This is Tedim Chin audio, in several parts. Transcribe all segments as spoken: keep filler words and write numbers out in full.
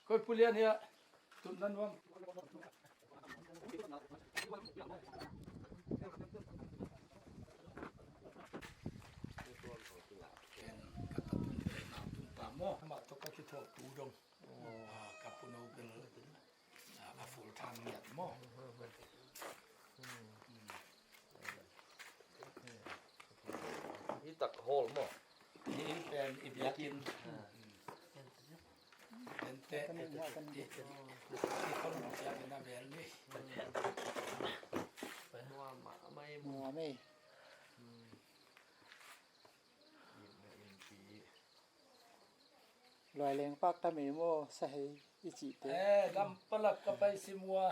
Koi pulian hia. Tun nan wang. Ken ka tatun te na tun pa mo. Ama to ka kitho tu dong. Ah, ka puno ken, ah, a full time ngiat mo. Hi tak hall mo. Hi pen i biakin. Ente i kon siak na bel ni. Mua mai. Luai leng pak ta mei maw, sa hei i cihte. Eh, gam palak ka pai sim ua,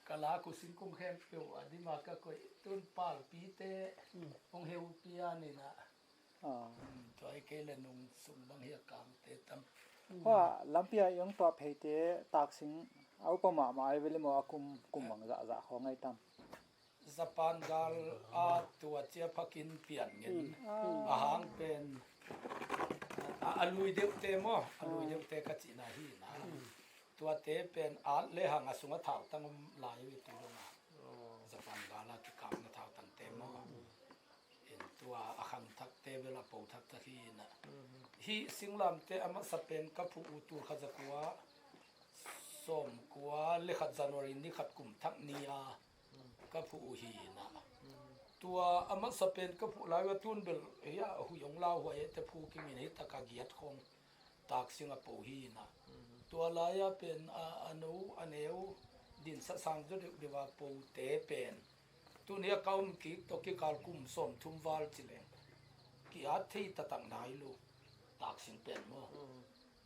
ka la ku singkung khempeuh a dima ka koih tun palpite hong heu pia nina. Tua i kei le nung sung bang hi a kangte tam. Hua lampi a i hong tuah pheite taksing a upa mahmah ai vele maw, a kum, kum bang zahzah khawng ai tam. Japan gal a tua cia phakin pian ngen a hang pen a, a lui deuhte maw, a lui deuhte ka cihna hi na. Tuate pen at le hang a sung a thautang om lai uh i tu dong a. Japan gal a kikapna thautangte maw. In tua a khang thakte bel a po thak thak hi na. Hi singlamte a masa pen ka phuh uh tul khat za kua sawm kua le khat January ni khat kum thak ni a ka phuh uh hi na. Tua a masa pen ka phuh lai ua tun bel hi a hui ong lau huai te phu kimin hi taka giat khong taksing a po hi na. Tua lai a pen a, a no a neu din sasang zo deuh deuh a pote pen tun hi a ka um kik to kikal kum sawm thum val ci leng ki at thei tatak nai lu taksing pen maw.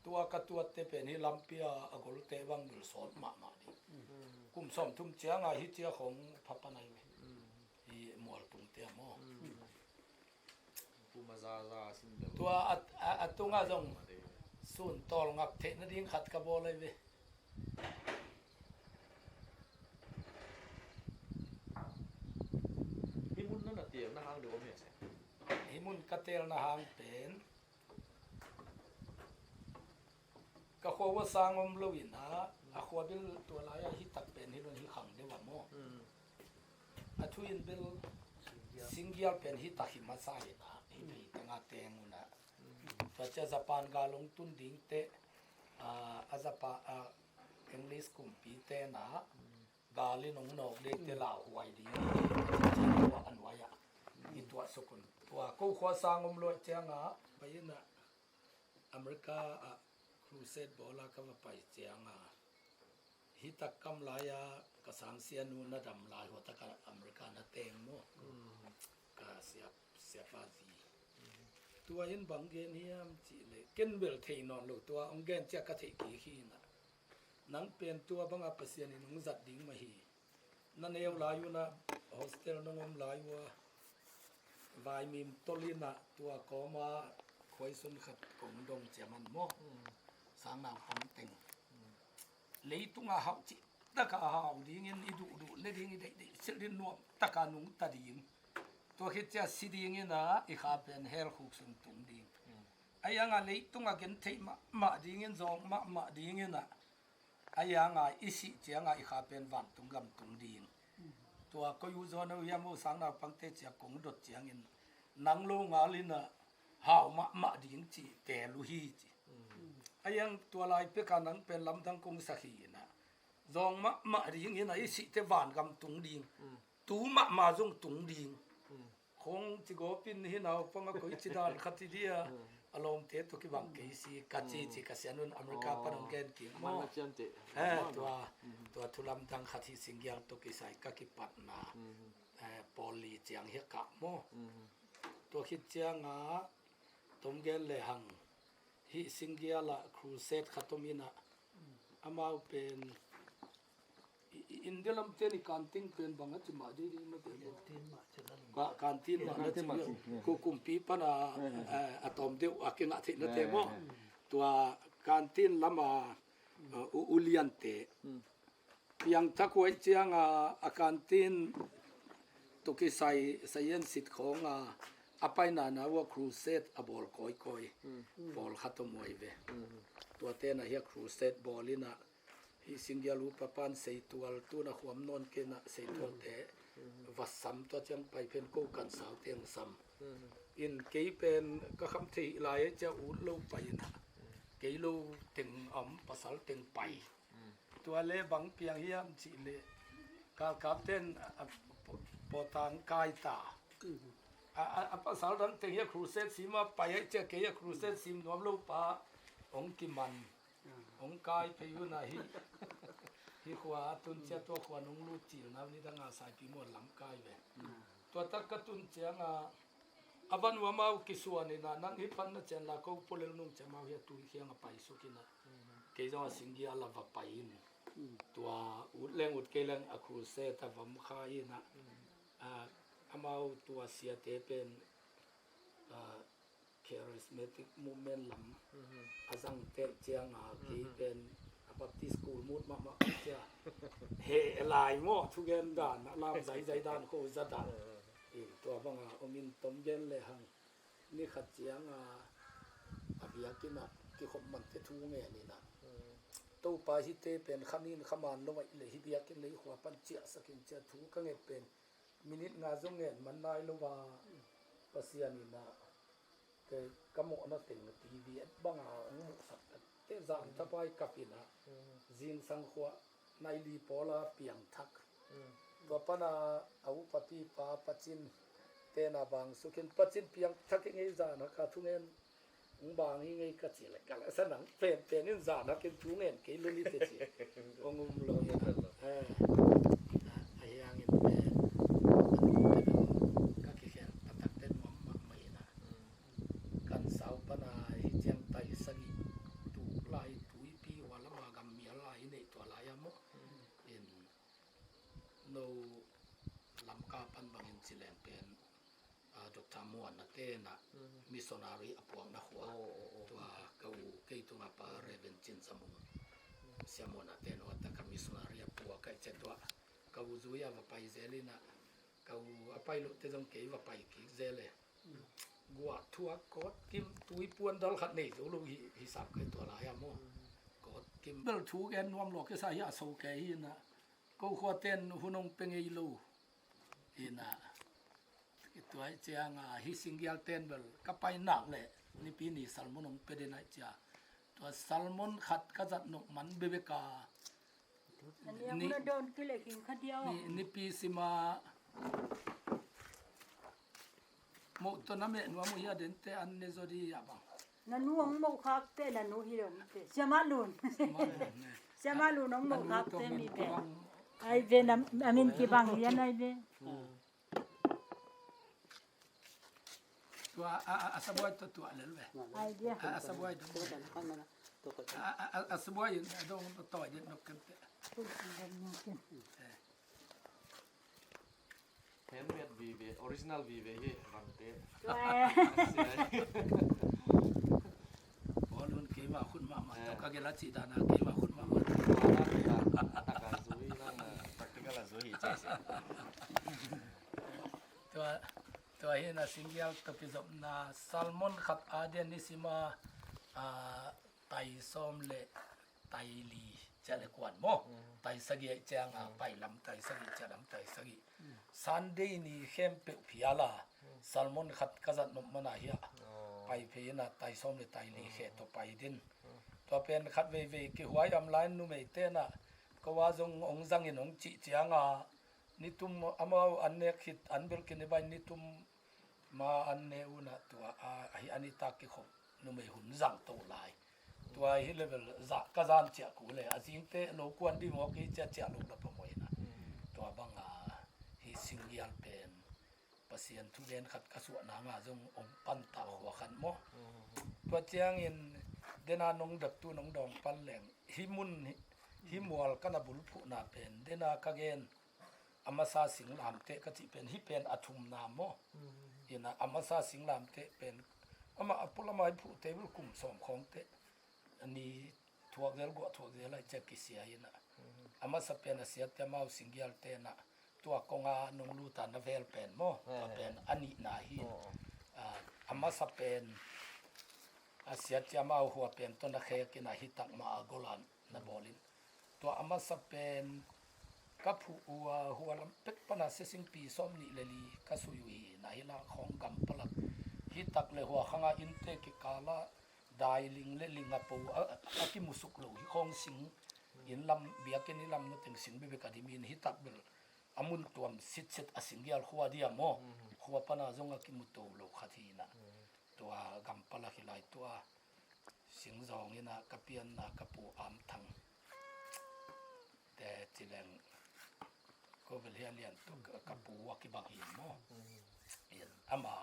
Tua ka tuatte pen hi lampi a a golte bang bil sawt mahmah ding. Kum sawm thum cianga hi cia khong phapan ai ve. Hi mual tungte maw. Kum a zaza sim deuh. Tua a, a, a tunga zong sun tawl ngap theih nading khat ka bawl ai ve. Hi mun na na tiang na hang deuh om hi a se. Hi mun ka telna hang pen ka khua ua sang om lo in a, a khua bil tua lai a hi tak pen hi lo in hi khang deuh a maw. A thu in bil singgial pen hi tak hi masa in a, hi bil tanga teng un a. Tua cia Japan gal ong tun ding te, a, a Japan, a, English kumpi te na, gal in ong nawk dek te lauhuai ding a nuai a. I tuah suk un. Tua ko khua sang om lo cianga pai in a America a crusade bawl a ka va pai cianga hi tak kam lai a ka sangsia nu na dam lai hua taka America na teng maw. Ka sia, siapa zi. Tua in bang gen hiam cih le ken bel thei nawn lo, tua ong gen cia ka theih kik hi na. Nang pen tua banga Pasian in ong zat ding mah hi. Na neu lai un a hostel nong om lai ua vaimim tol in a tua kawma khuaisun khat kong dong cia man maw. Sang naupang teng. Leitunga hauh cih taka hau dingin i duhduh le ding i deihdeih silh in nuam taka nungta ding. Tua khit cia si dingin a i kha pen hell khuk sung tung ding. Ahi hanga leitunga gentheih mahmah dingin zawng mahmah dingin a ahi hanga i sih cianga i kha pen vantung gam tung ding. Tua koi uh zaw no hiam uh sang naupangte cia kong dot ciangin nang lo ngal in a hau mahmah ding cih tel uh hi ci. Ahi hang tua lai peka nang pen lamdang kong sak hi in a zawng mahmah dingin a i sihte vangam tung ding. Tu mahmah zong tung ding. Khong ci gawpin hi naupang a koi ci dan khat hi dia. A lawmte tawh kibang kei si ka ci ci ka sian un America pan hong gen kik maw. Tua, tua thu lamdang khat hi singgial tawh kisai ka kipatna. Paul li ciang hi a kah maw. Tua khit cianga tom gen le hang hih singgial ah crusade khat om in a amau pen India lamte ni kantin pen bang a ci mah dei dei mah te maw. Kantin mah na ci mah. Ku kumpi pana a tawm deuh a kingah theih na te maw. Tua kantin lama uliante piangthak huai cianga a kantin tawh kisai sayan sit khawnga a paina na uh a crusade a bawl kawikawi pawlkhat om uh ahi ve. Tuate na hi a crusade bawl in ah, hih Singgial upa pan seitual, tun a khuam nawn kei in ah seitualte va sam, tua ciang pai pen ko kan sau teng sam. In kei pen ka kham thei lai ei cia ut lo pai in ah, kei lo teng om, pasal teng pai. Tua le bang piang hiam cih leh galkapten a, a, pawtang kai ta. A, a, a pasal dang teng hi a crusade sim a pai ei cia kei a crusade sim nuam lo pa hong kiman. Hong kai pei un ah hih, hih khua a tun cia tua khua nong lut cil na ni dang a Saipimual lam kai ve. Tua tak ka tun ciang a, a van uh amau kisuan in ah, nang hih pan na cian la ko pua lel nung ciang amau hi a tui khiang a pai suk in ah. Kei zong a Singgial a va pai in. Tua ut leng ut kei leng a crusade a vam kha in ah. A, amau tua siate pen, a, charismatic movement lam a zang teh ciang a kei pen a Baptist school mut mahmah cia. He lai maw, thugen dan a lam zaizai dan kho za dan. Tua bang a om in tom gen le hang. Ni khat ciang a, a biakinn ah kikhop man te thu ngen in ah. Topa hihte pen kha nin kha man lo aih le hih biakinn le hih khua pan ciahsak in cia thu ka nget pen minit nga zong ngen man nai lo a, Pasian in ah, kei ka mawhna teng T V et bang a hong muhsak te zan thapai kap in ah, zingsang khua nai li pawl a piangthak. Tua pan a, a upa pipa Pacin ten a bang suk in Pacin piangthak i ngei zan a ka thungen hong bang hi ngei ka ci le ka la sa nang pen pen in zan hakin thu ngen kei lel hi te ci. Hong um lo hi a. Eh, a, a hiang in pen a nu te dang ka kikhen a tak te nuam mahmah in a. Kan sau pan a hi ciang tai sagih tuk lai tuipi hua lam a gam mial lai hi neih tua lai a maw. In no Lamka pan bangin ci leng pen, ah, Doctor Muan a ten a missionary a puakna khua. Oh, oh, oh. Tua ka u kei tunga pa Reverend Cin Za Mung, Sia Muan a ten a taka missionary a puak a i cia tua ka u zui a va pai zel in a, ka u a pai loh te zong kei va pai kik zel e. Guah thuak kawt kim tui puan dal khat nei zo lo hi, hi sam kai tua lai a maw. Kawt kim bel thu gen nuam lo kesa hi a so kei hi in a. Ko khua ten hun hong pe ngei lo. Hi in a. Tua i ciang a hi Singgial ten bel ka pai nak le nipi ni salmon hong pe den a i cia. Tua salmon khat ka zat nop man bebek a. Ni, ni, nipi sima moh to na meh nuam uh hi a den te an ne zo di a bang. Na nu hong moh khak te na nu hi dong te. Siama lun. Siama lun hong moh khak te mi be. Ai be na, a min kibang lian ai be. Tua a, a, a sabuai tua tua lel ve. Ai dia. A, a sabuai dong. A, a, a, a sabuai in a dong to toi den nok ken te. Eh. Handmade vive, original vive hi bang te. Tua e. Paul un keima khut mahmah, eh, tua ka gel a cih dan a keima khut mahmah. Tua na, tua na, taka zui na, na, practical a zui hi cih si. Tua, tua hi na Singgial tawh kizopna salmon khat a dia ni sima, ah, tai sawm le tai li ciah le kuan maw. Mm. Tai sagih aih ciang a, mm, pai lam tai sagih, ciah lam tai sagih. Mm. Sunday ni khempeuh phial a, mm, salmon khat ka zat nop man a hi a. Oh. Pai phei in a tai sawm le tai li, mm, khe tawh pai din. Mm. Tua pen khat veivei kihuai am lai numei ten a, ko a zong hong zangin hong cih ciang a, nitum amau an nek khit an bel kinibai nitum ma an ne un a tua a, ahi a nitak kikhop numei hun zang to lai. Tua hi level zah ka zan ciah ku le a zingte lo kuan ding awk hi ciah ciah lo la pamawh in a. Mm. Tua bang a hi Singgial pen Pasian thugen khat ka suah nang a zong om pan ta khua khat maw. Mm. Tua ciangin dena nong daptu nong dawng pan leng hi mun hi, hi mual ka na bulphuhna pen dena ka gen a masa singlamteh ka cih pen hih pen a thumna maw. Mm. Ina a masa singlamteh pen amah a pulamai phuh table kum sawm khawngteh a ni thuak zel guah thuak zel aih ciah kisia ina. Mm. A masa pen a siatte amau Singgialte na tua konga nong luta na vel pen maw. Eh, tua pen a nihna hi. Oh, oh. A, masa pen a siat ciam a hua pen tawh na khek in a hi tak mah a golan na bawl in. Tua a masa pen ka phuh uh a hua lam pek pana sesing pi sawm nih le li ka sui uh hi na hi la khawng gam palak hi tak le hua khanga innte kikala dai ling le ling a po a, a kimusuk lo hi khawng sing in lam biakinn i lam na teng sing bebek a dimin hi tak bel a mun tuam sitset a sing gial khua dia maw? Khua pana zong a kimu to lo khat hi na. Tua gam palak hi lai tua sing zawng in a ka pianna ka pu am thang te ci leng ko bel hi a lian tu ka pu a kibang hi maw? Ama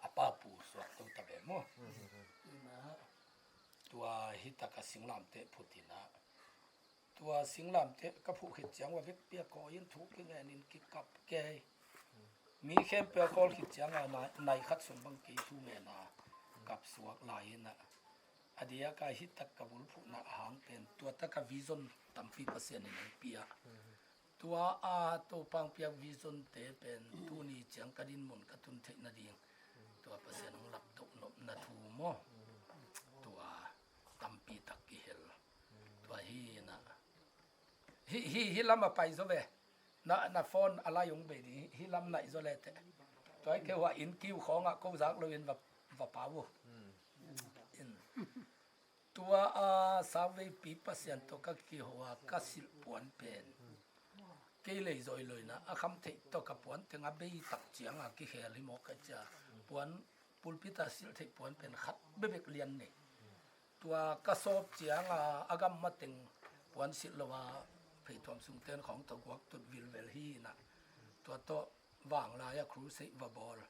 a pa pu suak to ta ve maw? Tua hi tak a singlamteh phut in a tua singlamteh ka phuh khit ciang va vekpi a kawi in thu kingen in kikap kei. Mi khempeuh a kawl khit ciang a nai khat sung bang kei thu ngen a kap suak lai in a a diak a hi tak ka bulphuhna a hang pen tua tak a vision tampi Pasian in hong pia. Tua a Topa hong piak vision te pen tuni ciang ka dinmun ka tun theih nading tua Pasian hong laptoh nopna thu maw? Tua tampi tak kihel. Tua hi na hi hi hi lam a pai zaw ve. Na na phone a lai hong bei ding hi lam naih zaw le te. Tua hi kei hua inn kiu khawngah ko zak lo in va va pau uh. Tua a sauveipi Pasian tawh ka kihua ka silh puan pen kei lei zawi lo in a kham theih tawh ka puan teng a bei tak ciang a kikhel hi mawk ka cia puan pulpit a silh theih puan pen khat bebek lian nei. Tua ka sawp ciang a a gam mateng puan silh lo a pheithuam sungten khawng tawh guak tut vilvel hi na. Tua tawh vanglai a crusade va bawl.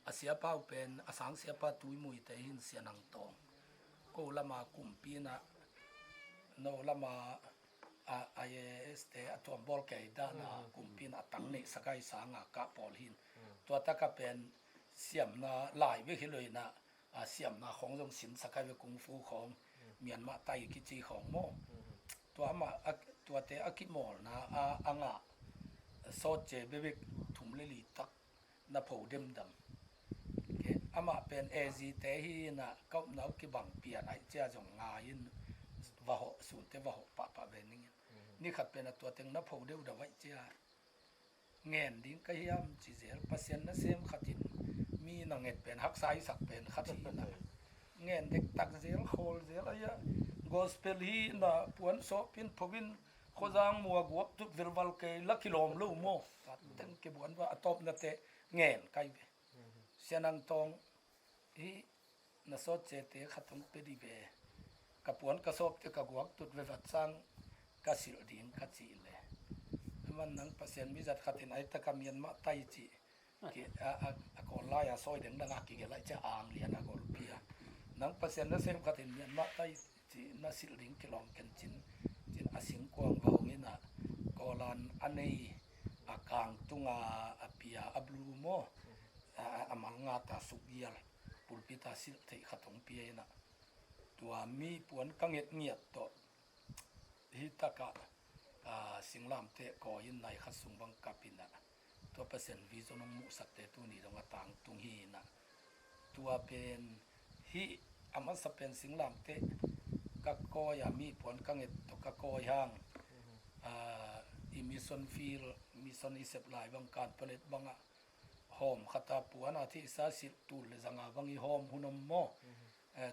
A siapa uh pen a sang siapa Tuimui te hin Sia Nang Tawng. Ko lama kumpi in a no lama a IAS te a tuam bawl kei dan a kumpi in a tang neih sakai sang a kah pawl hin. Tua taka pen siamna lai vek hi lo in a a siamna khawng zong sin sakai ve kung fu khawng Myanmar tai kici khawng maw? Tua amah a tuate a kimawlna a a ngah sawtce bebek thum le li tak na pho demdam. Amah pen A Z te hi na ka upna uh kibang pian aih cia zong ngai in va hawh sunte va hawh pahpah ve ning in ni khat pen a tua teng na pho deuh deuh aih cia ngen ding ka hiam ci zel Pasian na sem khatin mi na nget pen haksa i sak pen khat hi na ngen dektak zel khawl zel aia gospel hi na puan sawpin phokin khawzang mua guak tut velval kei la kilawm lo maw? Teng kibuan va a tawpnate ngen kai ve. Sia Nang Tawng hi na sawtcete khat hong pe dih ve. Ka puan ka sawpte ka guak tut ve vat sang ka silh ding ka cih le aman nang Pasian mizat khatin aitaka Myanmar tai cih a kawl lai a sawi dengdang a kigelh aih cia ang lian a golpi a nang Pasian na sem khatin Myanmar tai cih na silh ding kilawm ken cin cin a singkuang va hong in a kawlan a nei a kang tunga a pia a blu maw? A mal nga ta suk gial pulpit a silh theih khat hong pia in a tua mi puan ka nget ngiat tawh hi taka singlamteh kawi in nai khat sung bang kap in a tua Pasian vision hong muhsakte tuni dong a tangtung hi in a tua pen hi a masa pen singlamteh ka kawi a mi puan ka nget tawh ka kawi hang i mission field mission i sep lai bang kan palet bangah hawm khata puan a thihsa silh tul le zanga bang i hawm hun om maw?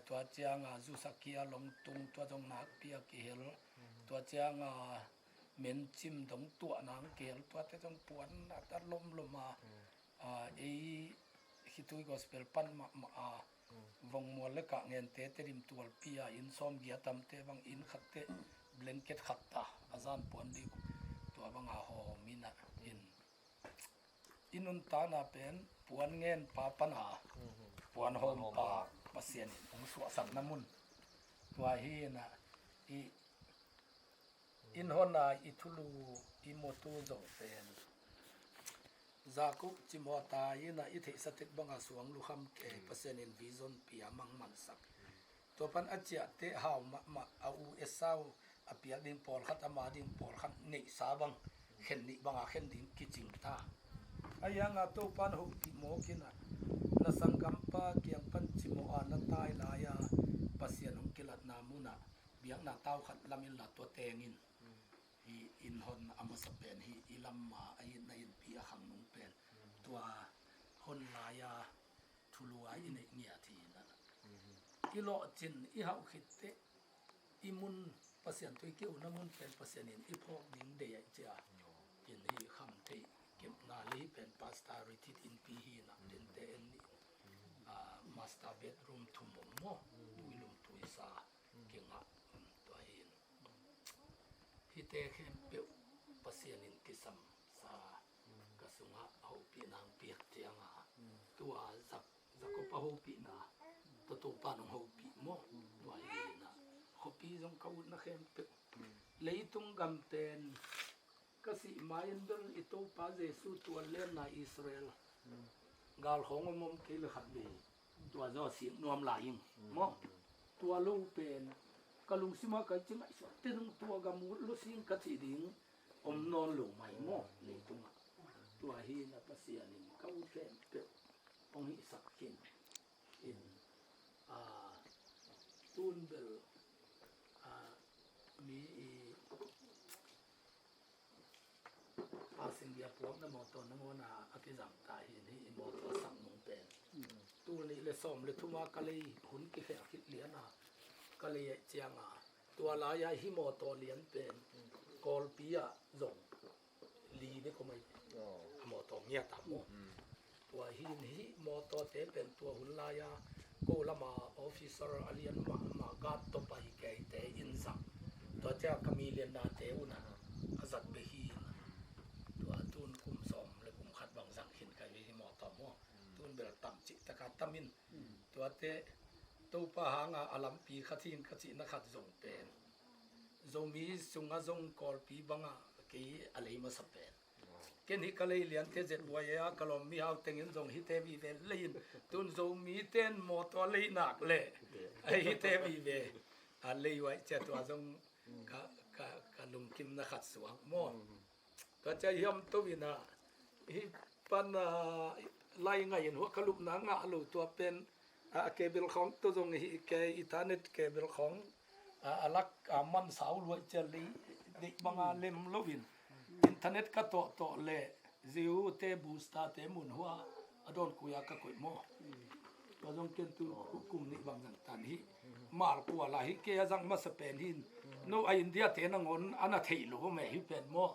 Tua cianga zusakia longtung tua zong nakpi a kihel tua cianga mencim dong tuahna ang kihel tuate zong puan a ta lomlom a ei khitui gospel pan mahmah a vongmual le kah ngente tedim tualpi a inn sawm gia tamte bang inn khatte blanket khat ta a zan puan dih tua banga hawm in a in i nuntakna pen puan ngen pa pana puan hawm pa Pasian in hong suahsakna mun tua hi in a i in hona i thulu i mutu zong pen Jacob cimawta in a i theihsa tek banga suang lukham kei Pasian in vision pia mangmansak tua pan a ciahte hau mahmah a u Esau a piak ding pawlkhat ama ding pawlkhat neihsa bang khen nih banga khen ding kicing ta. A hianga Topan hopih mawk in a na sanggampa tai lai-a Pasian hong kilatna munah biakna tau khat lam in la tua tengin hi in hon a masa pen hi i lam ma a itna innpi a khang nung pen tua hon lai-a thulu a i neih ngiat hi na. I lawhcin i hauh khit teh i mun Pasian tui kiuna mun pen Pasian in i phawk ding dei ai cia. In hi kham theih kepna le hi pen pastor retreat innpi hi na tente en ni. Master bedroom thum om maw? Tui lum tui sa kingah tua hin. Hite khempeuh Pasian in kisam sa ka sungah hopih nang piak cianga tua zak Jacob a hopihna tua Topa nong hopih maw? Tua hi na khuapi zong ka utna khempeuh leitung gam pen ka sih mai-in bel i Topa Jesu tua lenna Israel gal khawng om om kei le khat vei tua zaw sik nuam lai ing maw? Tua lo pen ka lungsimah kai ci ngaihsut te nung tua gam ut lo sing ka cih ding om nawn lo mai maw? Leitungah tua hi na Pasian in ka ut khempeuh hong hihsak khin in tun bel mi i a sindia puakna mawtaw nangawna a kizang ta hin hi i mawtaw sak nung pen tul nih le sawm le thuma ka lei hun kikhel khit liana ka lei aih cianga tua lai-a hi mawtaw lian pen Kawlpi ah zong li bek om ai. A mawtaw ngiat ah maw? Tua hin hi mawtawte pen tua hun lai-a ko lama officer a lian mahmah guard tawpa hi kei te in zang. Tua cia ka mi liannate una a zat bek hi na. Tua tun kum sawm le kum khat bang zang khin kai hi mawtaw maw? Tun bel tam cih taka tam in. Tuate Topa hanga a lampi khat hin ka cihna khat zong pen Zomi sunga zong Kawlpi banga kei a lei masa pen. Ken hi ka lei liante zet buai a ka lawm mihau tengin zong hite vive leiin tun Zomi ten mawtaw lei nak le hite vive a lei uai cia tua zong ka, ka, ka lungkimna khat suak maw? Tua cia hiam to ina hi pan a lai ngai in hua ka lupna ngah lo tua pen a cable khawng to zong hi ke internet cable khawng a lak a man sau luai cia lei deih banga lem loin internet ka tawh tawh le Jio te Booster te mun hua a dawn kuia ka koih maw? Tua zong ken tu kum nih bang zang tan hi. Malkuala hi ke a zang masa pen hin no a India te nangawn a na theih lo me hi pen maw?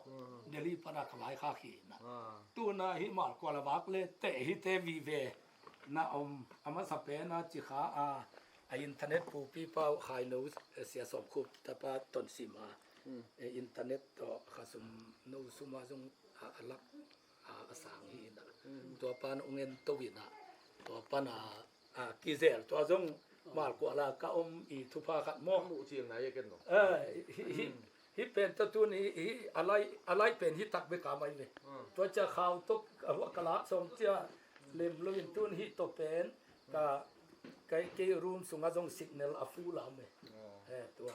Delhi pana ka vai kha khi na. Tuna hi Malkuala vak le teh hi te vive na om a masa pen a cikha a a internet pupi pau khaino sia sawmkhup tapa tonsima internet tawh khasum no suma zong a lak a sang hi na. Tua pan ung en to ina tua pana a kizel tua zong Malkuala ka om i thupha khat maw? Muh ciang nai ken no. Hi pen ta tun hi a lai pen hi tak beka mai ve. Tua cia khau tok a hua ka lak sawm cia lem loin tun hi to pen ka kei room sunga zong signal a full a om e. Tua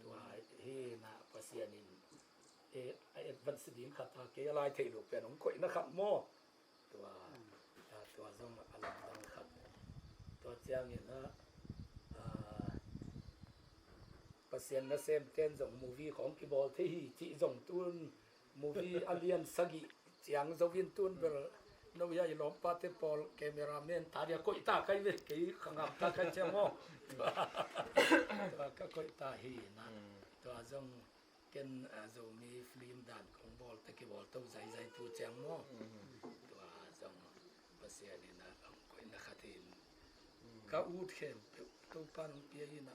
tua hi na Pasian in a advance ding khat a kei a lai thei lo pen hong koihna khat maw? Tua tua zong a lamdang khat. Tua ciangin a Pasian nasem ten zong movie khawng kibawl thei hi cih zong tun movie a lian sagih ciang zo in tun bel no ya i lawmpate pawl cameraman ta dia koih ta kai ve kei khangam ta kai ciang maw? Tua ka koih ta hi na. Tua zong ken Zomi film dan kong bawl te kibawl to zaizai tu ciang maw? Tua zong Pasian in a hong koihna khat in ka ut khempeuh Topa nong pia in a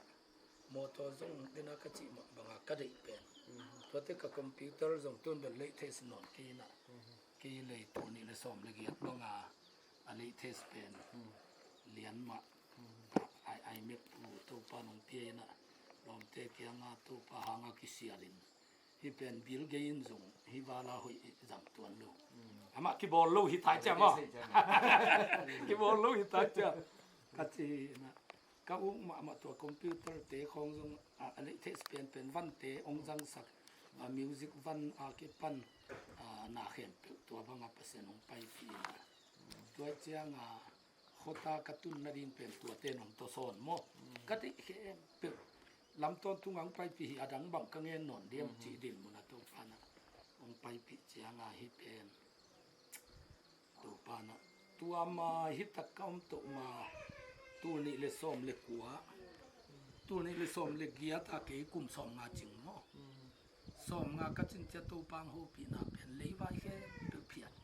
mawtaw zong dena ka cih mah banga ka deih pen. Tuate ka computer zong tun bel latest nawn kei in a kei lei tul nih le sawm le giat banga a latest pen lian mah ai ai mek pu Topa nong pia in a lawmte kianga Topa hanga kisialin hi pen Bill Gates in zong hi vala hoih zang tuan lo. Amah kibawl lo hi tai cia maw? Kibawl lo hi tai cia ka ci na. Ka uk mahmah tua computer te khawng zong a latest penpen vante ong zangsak a music van a kipan na khempeuh tua banga Pasian ong paipih in a tua cianga Khuata ka tun nading pen tuate nong tawsawn maw? Ka theih khempeuh lam tawntung a hong paipih hi, a dang bang ka ngen nawn diam cih dinmun a Topa na hong paipih cianga hi pen Topa na tua ma hi tak ka om toh ma, tul nih le sawm le kua, tul nih le sawm le giat a kei kum sawm nga cing maw? Sawm nga ka cin cia Topa hong hopihna pen leivai khempeuh phiat.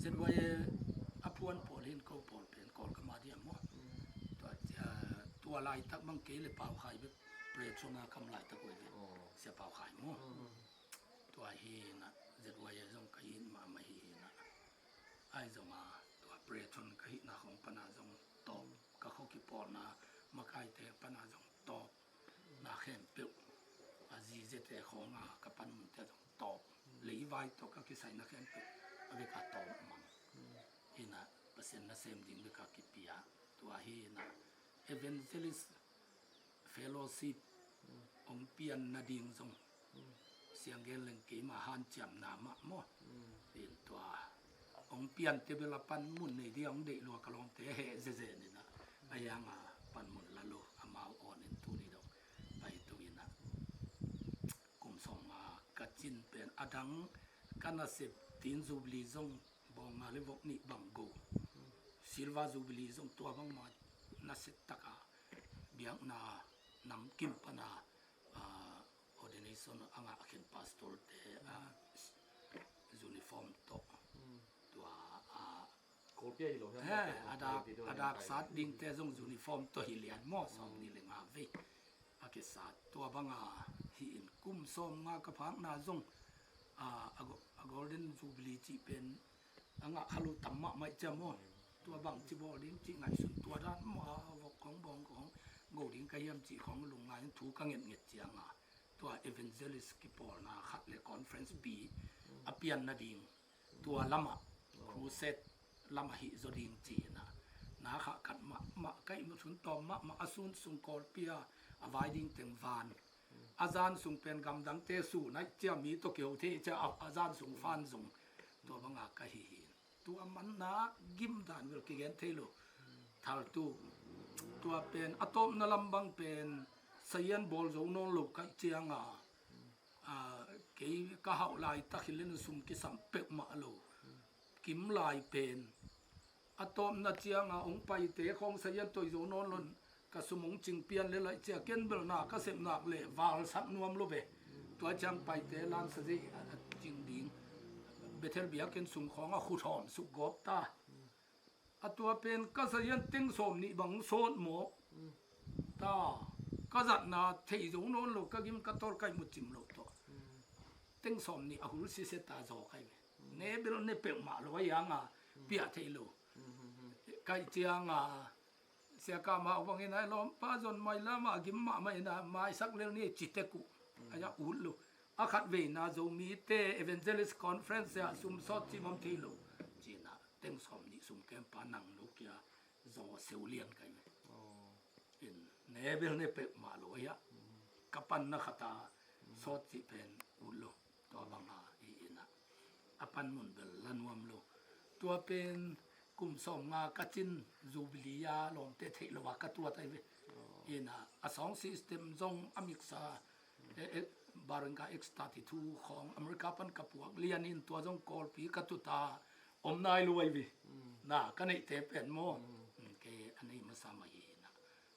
Z Y A a phuan pawl hin ko pawl pen Kawlgam a diam maw? Tua cia, tua laitak bang kei le Pau Khai bek Preacher na kam laitak uh hi ve. Sia Pau Khai maw? Tua hi na Z Y A zong ka hi mahmah hi na. Ai zong a tua Preacher ka hihna khong pana zong tawp, ka khuakipawlna makaite pana zong tawp. Na khempeuh a zizete khawng a ka panmunte zong tawp, leivai tawh ka kisaina khempeuh a bek a tawp mang. Hi na Pasian nasem ding bek a kipia. Tua hi na Evangelist Fellowship hong pian nading zong siang gen leng keima hanciamna mah maw? Tin tua hong piante bel a panmun nei dia hong deih lua ka lawmte heh zeze ni na. A hiang a panmun la lo, amau awn in tuni dong pai tu in a kum sawm nga ka cin pen a dang ka nasep tin Jubilee zong bawng nga le vok nih bang go. Silver Jubilee zong tua bangmah nasep taka biakna namkim pana, ah, ordination a ngah khin pastor te, ah, uniform tawh. Tua, ah, Kawlpi a hi lo hiam? He, a dak, a dak sat dingte zong uniform tawh hi lian maw, sawm nih le nga vei a kisat. Tua banga hi in kum sawm nga ka phakna zong, ah, a go-, a Golden Jubilee cih pen a ngah kha lo tam mahmah ih ciam aw. Tua bang ci bawl ding cih ngaihsun tua dan maw, a vok khong bawng khong go ding ka hiam cih khong lungngai in thu ka ngetnget cianga tua evangelist kipawlna khat le conference pi a pian nading tua lamah crusade lamah hih zaw ding cihna na kha khat mahmah ka ihmu sun tawm mahmah a sun sung Kawlpi a a vai ding teng van a zan sung pen gamdangte su naih cia mi tawh kiho thei cia a, a zan sung fan zung tua banga ka hi hi. Tua manna gim dan vel kigen thei lo. Thaltu tua pen a tawpna lam bang pen sayan bawl zo nawn lo kaih cianga, a, kei ka hauh laitak hi len sum kisam peuhmah lo. Kim lai pen a tawpna cianga hong paite khawng sayan toi zo nawn lon ka sum hong cing pian le laih cia ken belna ka sepnak le valsak nuam lo ve. Tua ciang paite lansa zei a, a cing ding Bethel biakinn sung khawng a khut hawm suk gawp ta. A tua pen ka sayan teng sawm nih bang sawt mawk ta. Ka zatna thei zo nawn lo ka gim ka tawr ka ihmu cim lo tawh. Teng sawm nih a hul siseta zaw kai ve. Ne bel ne peuhmah lo a ianga piah thei lo. Kai cianga Sia Kam Hau bangin a lawmpa zon mai lama a gim mahmah ina maisak lel ni ci tek uh. A ia ut lo. A khat veina Zomite Evangelist Conference a sum sawt ci mam thei lo. Cina teng sawm nih sum kempa nang lo kia zaw seu lian kai ve. In ne bel ne peuhmah lo a ia ka panna khata sawt ci pen ut lo. Tua banga hi ina a panmun bel la nuam lo. Tua pen kum sawm nga ka cin Jubilee a lawmte theih lo a ka tuat ai ve. Ina a sound system zong a miksa, e, e, Behringer X thirty-two khawng America pan ka puak lian in tua zong Kawlpi ka tuta om nai lo ai ve. Na ka neihte pen maw? Kei a nei masa mah hi ina.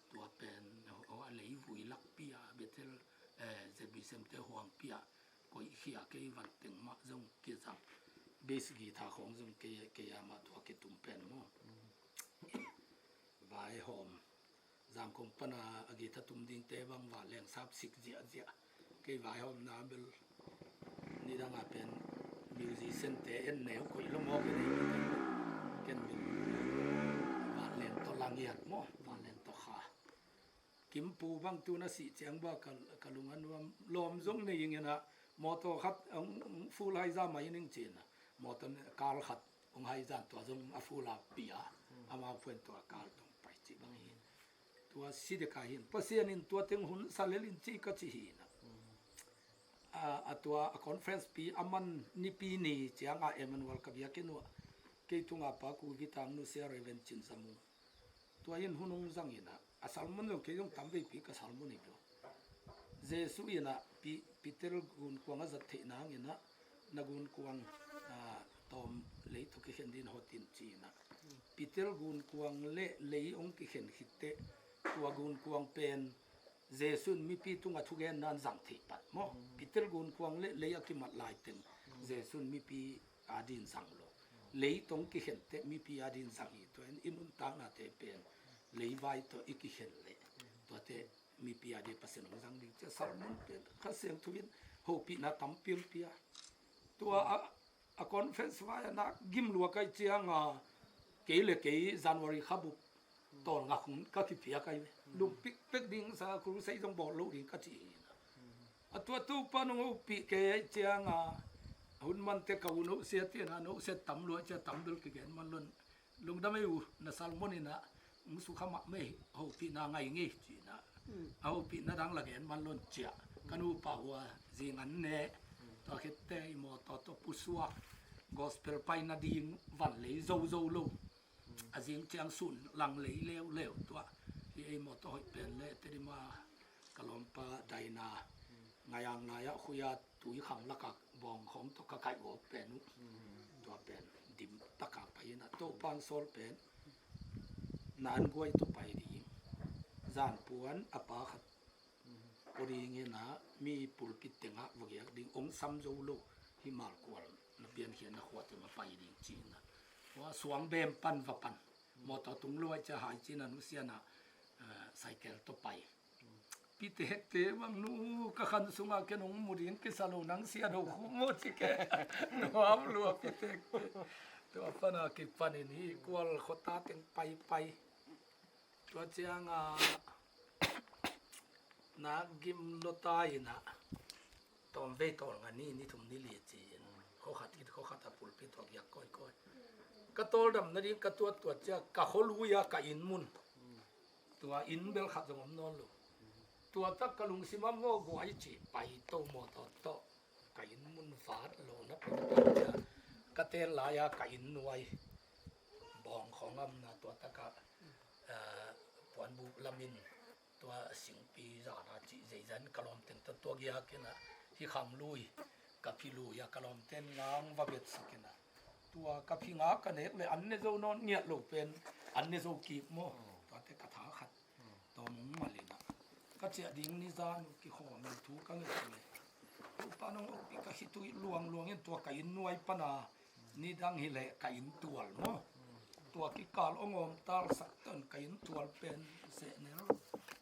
Tua pen a leivui lakpi a Bethel, eh, Z B C M te huangpi a koih khia kei van teng mah zong kizang. Bass guitar khawng zong kei, kei a mah tua kitum pen maw? Vaihawm Zangkong pana a guitar tum dingte bang vanleng sap sik ziahziah. Kei vaihawmna bel nidanga pen musician te en neu koih lo maw kei nei ken bel vanleng tawh langiat maw vanleng tawh kha. Kimpu bang tu na sih ciang ba ka, ka lung a nuam lawm zong nei ing ina motor khat hong full hai za mai ning cina motor kal khat hong hai zan tua zong a full a pia amau phuan tua kal tong pai ci bang hin. Tua si deka hin Pasian in tua teng hun sa lel in ci ka ci hi ina. A, a tua a conference pi a man nipi ni cianga Emmanuel ka biakinn uh a kei tunga pa ku vitang nu sia Reverend Cin Zamung Tua in hun hong zang in ah, a sermon zong kei zong tam veipi ka sermon hi lo. Jesu in ah Pi-, Peter gunkuang a zat theih nang in ah, na gunkuang, ah, tawm lei tawh kikhen ding hot in ci in ah. Peter gunkuang le lei hong kikhen khit teh, tua gunkuang pen Jesu in mipi tungah thugenna in zang thei pan maw. Peter gunkuang le lei a kimat lai teng Jesu in mipi adin zang lo. Lei tawh kikhen teh mipi adin zang hi. Tua in i nuntaknate pen leivai tawh i kikhen leh, tuate mipi adin Pasian hong zang ding ci a sermon pen Kha Siangtho in hopihna tampi hong pia. Tua a, a conference vai a nak gim lua ka hih ciang a, kei le kei January kha bup tawlnga khun ka kipia ka hi ve. Lum pikpek ding sa, crusade zong bawl lo ding ka ci hi. A tua Topa nong hopih kei ahih ciang a, hun man teh ka u Nosia te in ah, Nosia tam lua ahih ciang tam bel kigen man lo in, lungdam ei u, na sermon in ah hong sukha mahmah ei, hopihna ngai ngei ci in ah. A hopihna dang la gen man lo in ci a, ka nupa uh a zing an ne. Tua khit teh i mawtaw tawh Pu Suak gospel paina ding van lei zozo lo. A zing ciang sun lang lei leuleu tua. Hi ei mawtaw hoih pen le Tedim a ka lawmpa Daina, Ngaiang lai ah khui a tui khang lakah bawng khawng tawh ka kaih gawp pen uh. Tua pen dim taka pai in ah, Topa hong sawl pen Nanguai tawh pai ding. Zanpuan a pa khat pua ding in ah, mi pulpit tengah va giak ding, hong sam zo lo, hi Malkual na piankhiatna khua teng a pai ding ci in ah. Tua Suangbem pan va pan. Mawtaw tung lo ahih ciang hai ci in ah, Nusia in ah, eh, cycle tawh pai. Pitek te bang, nu, ka khan sungah ken hong mu ding kisa lo, nang sia do khu maw ci ke. Nuam lua Pitek te. Tua pan a kipan in hi Kual khuata teng paipai. Tua ciang a, nak gim lua ta in ah, tawmvei tawlnga ni, ni thum ni li ci in, khua khat khit khua khat a pulpit tawh giak kawikawi. Ka tawldam nading ka tuat tuat ciang ka khualui a ka inn mun, tua inn bel khat zong om nawn lo. Tua tak ka lungsim ah maw, guai ci, pai to mawtaw tawh ka inn mun vat lo na pawlkhat ciang, ka ten lai a ka inn nuai bawng khawng a omna tua tak ah, ah, puanbuk lam in, tua singpi zan a cih zeizan ka lawmten tawh tua giak in ah, hi khang lui, ka phi lui a ka lawmten ngang va betsak in ah, tua ka phi nga ka nek le an ne zo nawn ngiat lo pen, an ne zo kik maw. Tuate ka tha khat tawm hong mal in ah, ka ciah ding ni zan uh kikhawm in thu ka nget le, Topa nong hopih ka khitui luangluang in tua ka inn nuai pan a, nidang hi leh ka inn tual maw. Tua kikal hong awmtalsak tawn ka inn tual pen sehnel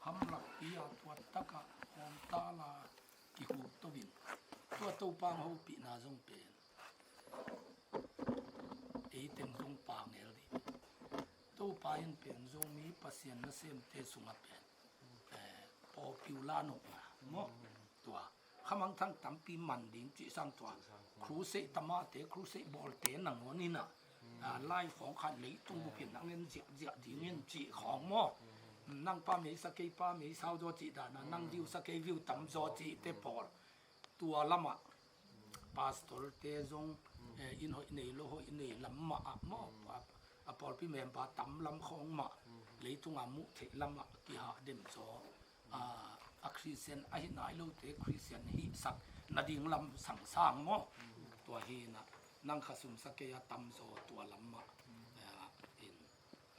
hamlakpi a tua tak ah awmtal a kihup to in. Tua Topa hong hopihna zong pen ei teng zong pangel dih. Topa in pen Zomi Pasian nasemte sungah pen, eh, popular nopna maw. Tua khamangthang tampi man ding cih sang tua crusade tamate, crusade bawlte nangawn in ah, ah, lai khawng khat leitung bup in a ngen ziahziah ding in cih khawng maw. Nang pa mei sa, kei pa mei sau zaw cih dan a, nang view sa, kei view tam zaw cihte pawl. Tua lamah pastor te zong, eh, inn hoih nei lo hoih nei lam mah ah maw, a, a pawlpi member tam lam khawng mah, leitung a muh theih lamah kihahdem zaw, a, a Christian ahi nai lote Christian hihsak nading lam sangsang maw. Tua hi in ah, nang kha sum sa, kei a tam zaw tua lam mah, eh, in,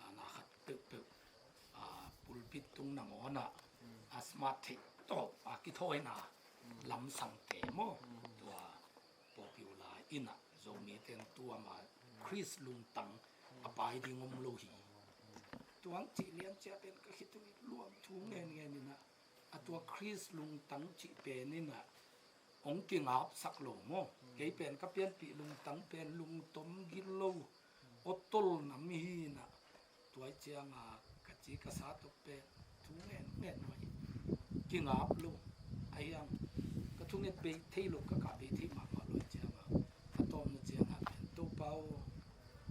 a, na khat peuhpeuh, a, pulpit tung nangawn ah, a smart theih tawp a kithawina lamsangte maw. Tua popular in ah Zomite in tuam a Khrist lungtang a pai ding om lo hi. Tua hong cih lian ciang pen ka khitui luang thu ngen ngen in ah, a tua Khrist lungtang cih pen in ah hong kingapsak lo maw. Kei pen ka pianpih lungtang pen lungtom gilo, aw tol nam hi in ah, tua ciang a ka ci ka sa tawh pen thu ngen ngen nuai, kingap lo. Ahi hang ka thunget bei thei lo, ka kah bei thei mahmah lo ciang a, a tawpna ciang a pen, Topa aw,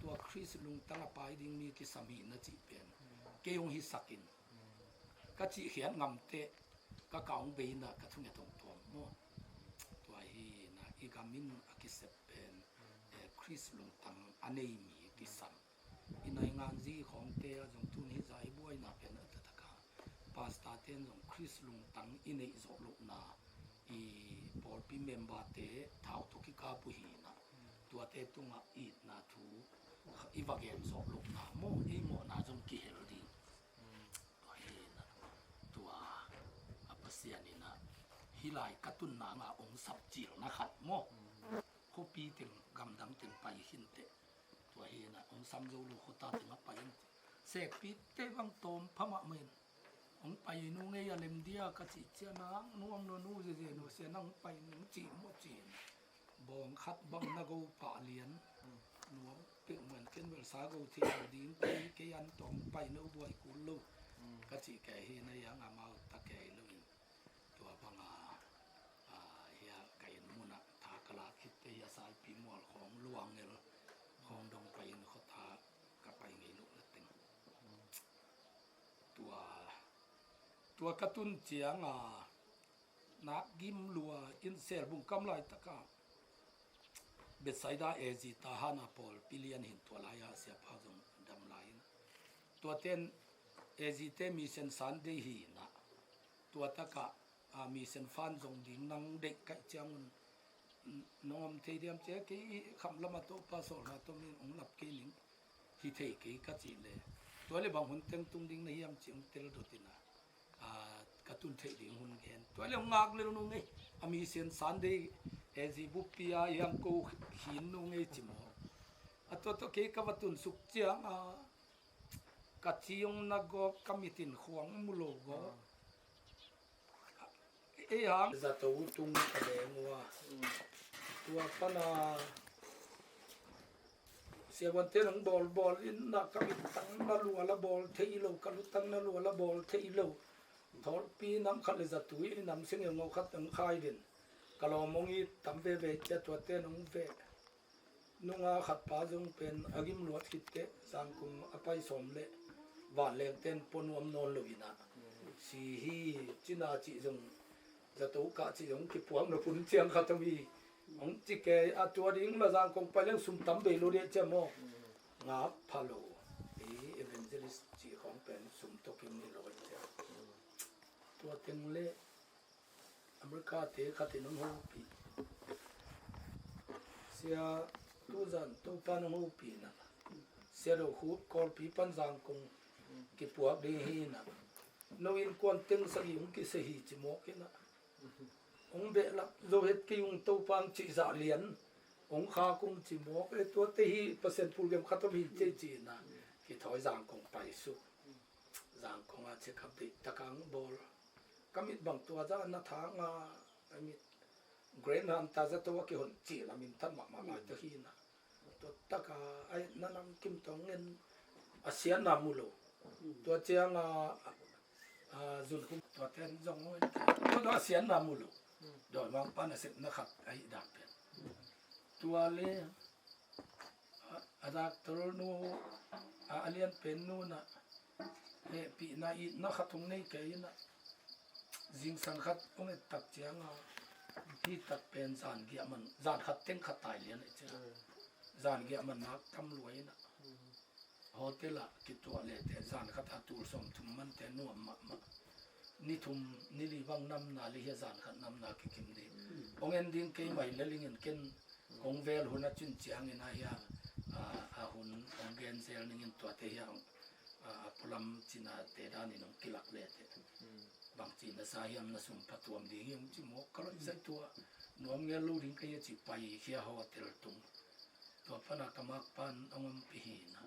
tua Khrist lungtang a pai ding mi kisam hi na cih pen kei hong hisak in, ka cihkhiat ngam teh ka kah hong bei in ah ka thunget hong tuam maw. Tua hi in ah i gam in a kisep pen, eh, Khrist lungtang a nei mi kisam. I naingan zi khawngte ah zong tun hih zah i buai Ken zong Khrist lungtang i neih zawh lohna i pawlpi memberte thau tawh kikap uh hi inah, tuate tungah itna thu i va gen zawh lohna maw, ei mawhna zong kihel ding. Tua hi inah, tua a Pasian inah hih lai ka tunna nga ong sapcilna khat maw, khuapi teng gamdang teng pai khinteh. Tua hi inah ong sam zo lo khuata teng a pai in, sekpite bang tawm pha mahmah in, ong pai nu ngei a lem dia ka cih ciang, nang nuam lo nu zeze nu sia, nang pai nu cih maw ci in, bawng khat bang na go pah lian, nuam peuhmah in, ken bel sa go thei lo ding, kei, kei an tawh ong pai no buai kul lo ka cih kei hi inah, amau ta kei lo in. Tua banga, a, hia ka inn munah tha ka lak khit teh hia Saipi mual khawng, Luangel khawng dong pai in, khuata ka pai ngei loh na teng. Tua, tua ka tun cianga nak gim lua in, Selbung kam laitakah Bethsaida A Z Tahan a pawlpi lian hi in, tua lai-a siapa zong dam lai inah, tuaten A Z te Mission Sunday hi inah, tua takah a, Mission Fund zong ding nang deih kaih ciangun, n-, nong om thei diam cia, kei i kham lamah Topa sawlna tawh min ong lap kei ning, hi thei kei ka cih leh, tua leh bang hun teng tung ding na hiam ci ong tel dot inah, a, ka tun theih ding hun gen. Tua leh ong ngak lel nu ngei, a, Mission Sunday A Z buppi a hiang ko khin nu ngei ci maw. A, tua tawh kei ka va tun suk cianga ka ci ong na gawp, ka mit in khuang mu lo gawp. Ei hang zato tung ka leng uh a, tua pana siavuante nang bawlbawl in na, ka mittang na lual a bawl thei lo, ka lutang na lual a bawl thei lo. Thawlpi nam khat le zatui nam sing e ngo khat nang khai din, ka lawm ong it tam veve cia, tuate nong veh. Nunga khatpa zong pen a gim luat khitteh Zangkong a pai sawm leh vanlengten pua nuam nawn lo inah, si hi cina cih zong, zato kah cih zong kipuak nop hun ciang khat om hi. Ong ci kei a, tua ding la Zangkong pai leng sum tam bei lo deh cia maw. Ngak pha lo. Ei evangelist cih khawng pen sum tawh kim ni lo cia. Tua teng leh America te khat in hong hopih. Sia, tuzan Topa nong hopih na, Sia Do Khup Kawlpi pan Zangkong kipuak ding hi na, no innkuan teng sagih hong kiseh hi ci mawk hi na. Hong behlap zo het kei ung Topa, hong cih zah lian hong khak ung ci mawk. E, tuate hi Pasian pulgem khat om hi ci ci na, kithawi Zangkong pai suk. Zangkong a check up deih tak a hong bawl. Ka mit bang tua zah na thang a, ka mit Graham ta zato a kihon cil a min that mahmah lai ta hi na. Tua tak a, ai, na nam kim tawng ngen a siatna mu lo. Tua ciang a, a, zun khum tua ten zong ngen tua a siatna mu lo. Dawimangpa nasepna khat ahi dan pen. Tua le a, a doctor nu, a, a lianpen nu na, hehpihna itna khat hong nei kei na, zingsang khat hong et tak ciang a, hih tak pen zan giah man, zan khat teng khat tai lian e cia. Zan giah man nak tam lua ina. Hotel ah kituah leh teh zan khat a tul sawmthum man teh nuam mahmah. Ni thum, ni li bang namna le hia zan khat namna kikim ding. Hong en ding kei mai le lingin ken kong vel hun a cin ciangin a hia, a, a hun hong gen zel ningin tuate hia, a, a pualam cinate danin hong kilak le teh. Bang cih na sa hiam, na sum phatuam ding hi hong ci mawk ka loih zaih tua. Nuam ngel lo ding ka hia ci pai khia hotel tung. Tua pana ka makpan hong ompih hi na.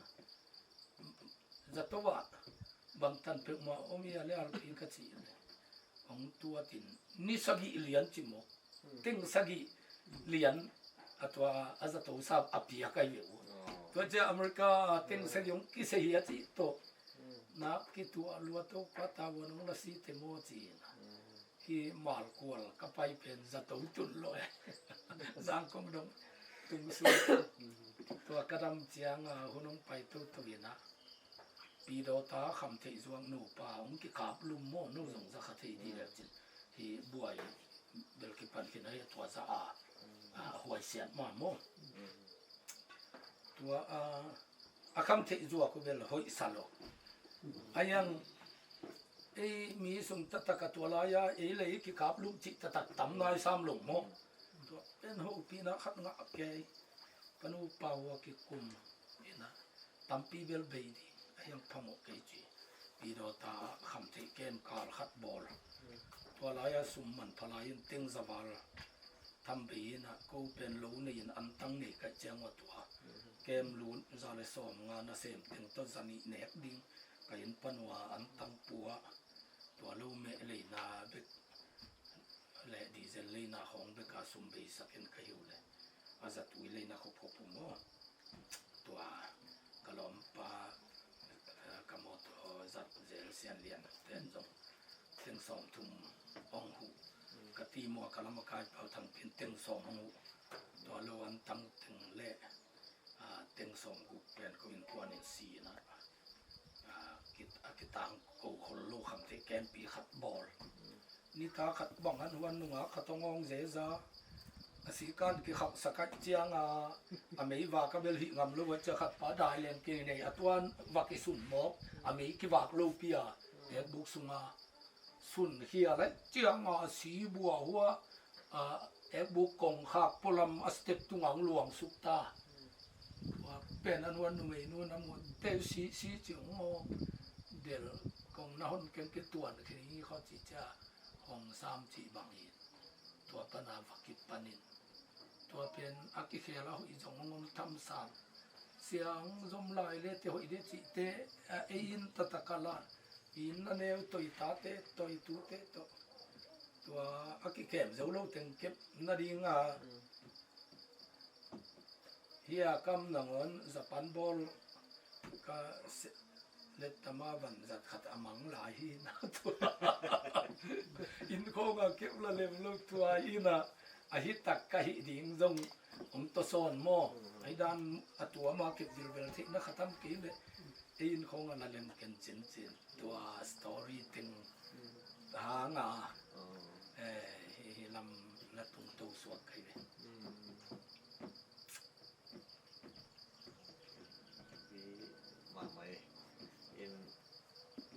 Zato ah bangtan peuhmah om hi a le alpi ka cih le hong tuatin ni sagih lian ci mawk. Teng sagih lian a tua a zato sa a piak ahi ve uh. Tua cia America teng sagih hong kiseh hi a cih tawh. Nak kituah lua to kua ta ua nong la si te maw ci na. Hi Malkual ka pai pen zato tun lo e. Zangkong dong tung su. Tua ka dam ciang a hun hong pai toto ina. Pi Dawta Kham Theih Zuak nupa hong kikap lum maw, no zong za kha thei dih leh cin. Hi buai bel kipan khin a hi tua za a, a huaisiat ma maw. Tua a, a Kham Theih Zuak uh bel hoih sa lo. A yang Ei mi sung taktak a tua lai-a ei le ei kikap lum cih taktak tam nai sam lo maw? Tua pen hopihna khat ngah kei. Ka nupa uh a kikum in a tampi bel bei ding a hiang phamawh kei ci. Pidawta khamtheih kem kal khat bawl. Tua lai-a sum manpha lai in teng za val tham bei in a, ko pen lo nei in antang nei kaih ciang uh a tua kem lut za le sawm nga nasem teng tawh za nih nek ding ka inn pan uh a antang pua. Tua lo meh leina bek le diesel leina khawng bek a sum beisak in ka hi uh le a zatui leina khop khop uh maw? Tua ka lawmpa, eh, ka mawtaw zat zel Sian Lian ten zong teng sawm thum hong huh. Ka ti maw, ka lam a kai Pau Thang Pin teng sawm hong huh. Tua lo antang teng le, ah, teng sawm guk pen ko innkuan in si in a, ah, kit-, a kitang ko khol lo khamtheih kempi khat bawl. Nitak khat bang an huan nungak khat hong awng zeza. A sikan kikhauhsak kaih ciang a, a mei vak a bel hih ngam lo a cia khat pa dai leng kinei a tuan va kisun mawk. A mei kivak lopi a, ekbuk sunga sun khia laih ciang a, a si bua hua, a, ekbuk kongkhak pualam a step tungah hong luang suk ta. Tua pen an huan numei nu na muh teh si, si ci hong aw del kong na hon keng kituan khin hi khaw ci cia hong sam cih bang hi. Tua pana va kipanin tua pen a kikhel a hoih zong hong om tham sam. Siang zom lai le te hoih le cihte, a, ei in taktak a la in a neu toi tate toi tute tawh tua a kikem zo lo teng kep nading a. Hia kam nangawn Japan bawl ka se-, lettama vanzat khat a mang lai hi na tua. Inn khawng a keuh la lem lo tua hi na, a hi tak ka hih ding zong om tawsawn maw? Ahi dan a tua ma kep vilvel theihna khatam kei le. Ei inn khawng a la lem ken cincin tua story teng hang a, eh, hi, hi lam la tung to suak kai ve. Mahmah e. In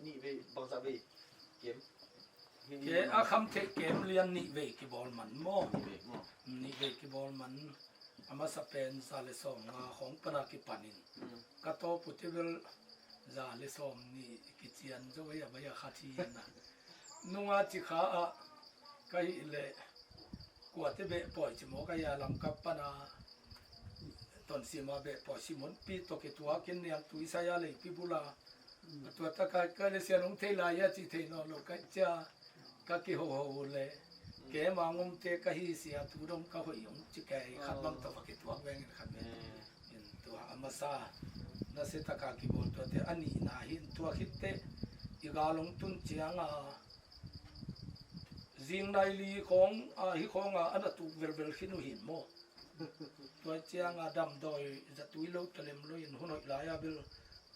nih vei, bangzah vei kem? Ke a khamtheih kem lian nih vei kibawl man maw? Nih vei maw? Nih vei kibawl man. A masa pen za le sawm nga khawng pana kipanin. Ka tawpute bel za le sawm nih kician zo ei a bai a khat hi na. Nunga cikha ah ka hih leh kuate behpawi ci maw ka hia Lamka pana Tonsim a behpawi Simonpi tawh kituakin niangtui sai a leipi bula. A tua taka ka le sian hong thei lai a ci thei nawn lo ka cia. Ka kihoho le kema ngomte ka hi sia tu dong ka hoih hong ci kei khat bang tawh va kituak vengin khat ve. In tua a masa nasia taka kibawl tuate a nihna hi in tua khitte i gal hong tun cianga zing nai li khawng a hi khawng a a na tuk velvel khin uh hin maw? Tua cianga damdawi zatui lo talem lo in hun hoih lai a bel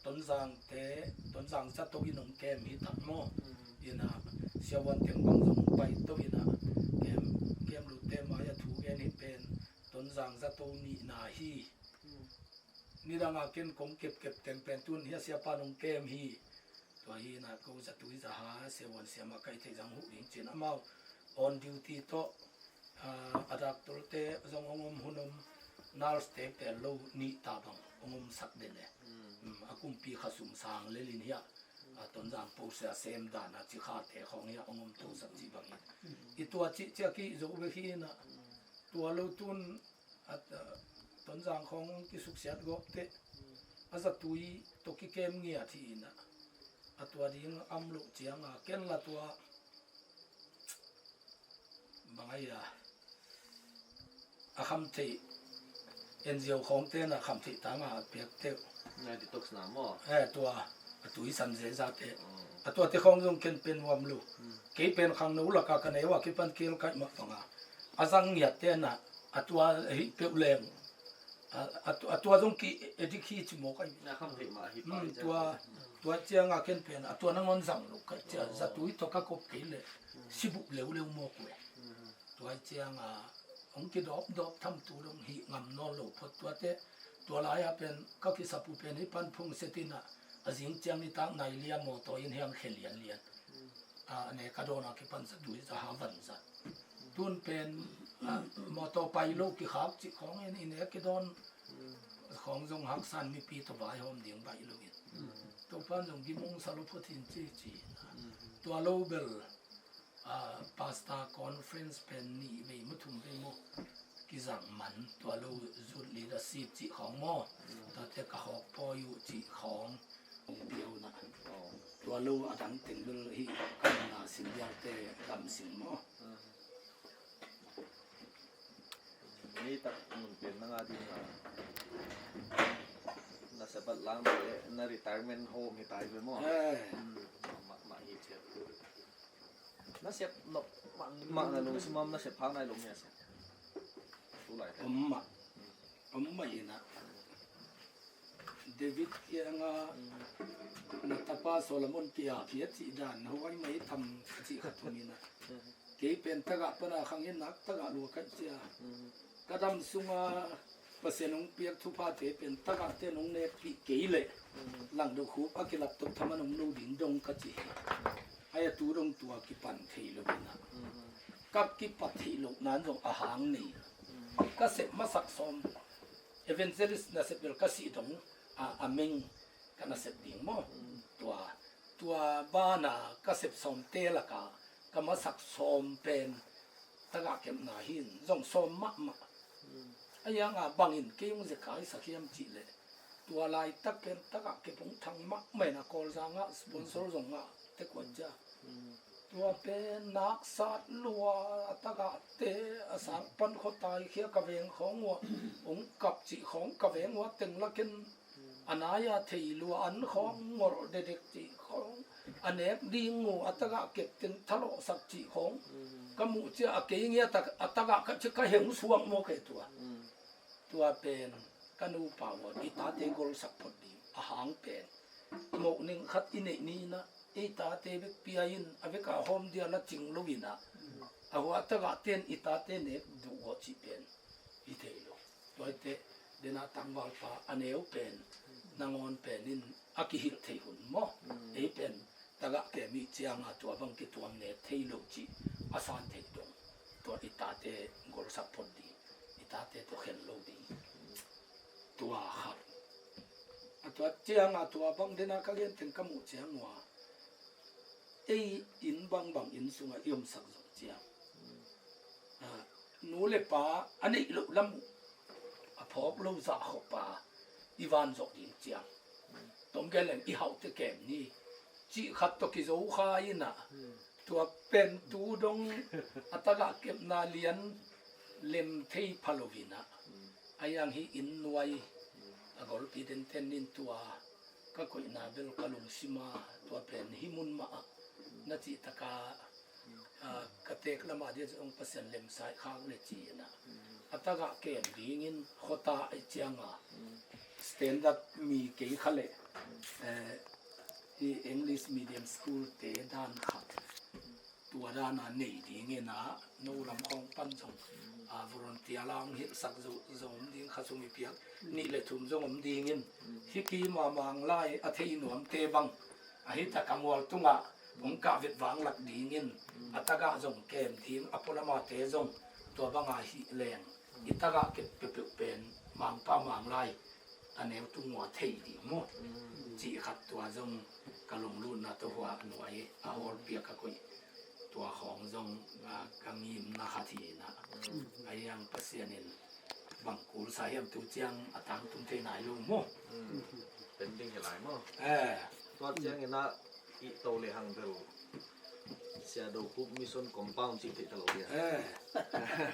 Tonzangte, Tonzang zato in hong kem hi tak maw? Ina siavuan teng bang zong pai to ina kem, kem lute mai a thu gen hi pen Tonzang zato nihna hi. Nidanga ken kong kepkep teng pen tun hia siapa nong kem hi. Tua hi ina ko zatui zaha siavuan siama kai thei zang huh ding cin amau on duty tawh, ah, a doctor te zong hong om hun om nurse te pel lo nih ta bang hong om sak den e. A kumpi khasum sang lelin hiah a Tonzang post a sem dan a cikhate khawng hiah hong om to sak cih bang hi. I tua cih ciak i zo ve hi ina tua lo tun a, a, Tonzang khawng kisuksiat gawp teh a zatui tawh kikem ngiat hi ina a tua ding am loh cianga ken la tua bang ai a a khamtheih N G O khawngte na khamtheih tanga a piak teuh. Nai detox na maw? Eh, tua a tui san zezate a tuate khawng zong ken pen nuam lo. Kei pen khangno laka ka nei uh a kipan kel kaih mah panga a zang ngiatte na a tua hih peuh leng a, a, a tua zong ki edik hi ci mawk ai. Na khamtheih mah hi pa tua, tua cianga ken pen a tua nangawn zang lo kaih cia zatui tawh ka kop kei le sibup leuleu mawk uh e. Tua cianga hong kidawpdawp tham tu dong hih ngam nawn lo phot tuate. Tua lai-a pen ka kisap uh pen hih pan phung setin ah a zing ciang nitak nai lia mawtaw in hiang khe lianlian. A, a nek a dawn a kipan zat, dui zat, ha van zat. Tun pen, a, motor pai lo kikhak cih khawng in, i nek i dawn khawng zong haksa in mipi tawh vaihawm ding baih lo in. Topa'n zong gim hong sa lo phot in ci ci. Tua lo bel, a, pastor conference pen nih vei maw thum vei maw kizang man, tua lo youth leadership cih khawng maw, tuate ka hawk pawi uh cih khawng, tua lo a dang teng bel hih ka na sin diakte lam sin maw. Ni tak mun pen na nga ding a, na sabat lang na retirement home hi tai ve maw. Mah mah hi ciat. Na sep nop mah na lungsim a om, na sep phak nai lo mia sep. Tulai te. Om mah. Om mah hi na. David kiangah na tapa Solomon pia pia cih dan huai mai tam cih khat om hi na. Kei pen tagah pana khang in nak tagah lua kaih cia. Ka dam sunga Pasian hong piak thuphate pen tagahte nong nekpih kei leh langdokhup a kilaptok thaman om lo ding dong ka ci hi. Ai a tu dong tua kipan thei lo hi na. Ka kipat theih loh nan zong a hang nei. Ka sep masak sawm evangelist nasep bel ka sih dong a, a meng ka nasep ding maw. Tua, tua bana ka sep sawmte laka ka masak sawm pen tagah kepna hin zong sawm mahmah. A ianga bangin kei hong zekai sak hiam cih leh, tua laitak pen tagah kep hong thang mahmah in a Kawlzang ah sponsor zong ngah te kuan cia. Tua pen naksat lua a tagahte a sang pan khuatai khia ka veng khawng uh a hong kap cih khawng ka veng uh a teng lakin a nai a thei lua an khawng ngorh dedek cih khawng a nek ding uh a tagah kep teng thalawhsak cih khawng ka muh cia a kei ngia a tagah ka ci ka heng suak maw kei tua. Tua pen ka nupa uh a i tate golsak phot ding a hang pen mohning khat i neih ni na. I tate bek pia in a veka hawm dia la cing lo in a, a hua tagah ten i tate nek duh uh cih pen hi thei lo. Tua hi teh dena tangvalpa a neu pen nangawn pen in a kihilh thei hun maw. Ei pen tagah kem i cianga tua bang kituam nek thei lo cih a san thei dong. Tua i tate golsak phot ding, i tate tua khen lo ding. Tua khat a tua cianga tua bang dena ka gen teng ka muh ciang ua ei inn bangbang inn sungah i omsak zawh ciang, a, nu le pa a neih loh lam uh a phawk lo zahkhop a i van zawh ding ciang tom gen leng i hauhte kem ni cih khat tawh kizo kha in a, tua pen tu dong a tagah kepna lian lem thei pha lo in a, a iang hi inn nuai a golpi denten in tua ka koihna bel ka lungsima tua pen hi mun mah ah na cih taka, a, ka teek lamah dia zong Pasian lemsai khak le ci in a, a tagah kem dingin khuata a i cianga standard mi kei kha le, eh, i English medium school te dan khat tua dana nei dingin a, no lam khawng pan zong, a, volunteer la hong hilhsak zo, zong om ding kha sum i piak nih le thum zong om dingin hi kima Manglai a thei nuamte bang a hi tak a mual tungah hong kah vet vanglak dingin a tagah zong kem ding a pualamate zong tua banga hih leng i tagah kep peuhpeuh pen Mangpa Manglai a neu tung ua thei ding maw? Cih khat tua zong ka lunglutna tawh hua a nuai a hawlpiak ka koih tua khawng zong, a, ka ngimna khat hi na. A iang Pasian in bang kul sa hiam tu ciang a tangtung thei nai lo maw? Pending hi lai maw? Eh. Tua ciang in a i to le hang bel Sia Do Khup Mission Compound cih theih ta lo dia. Eh.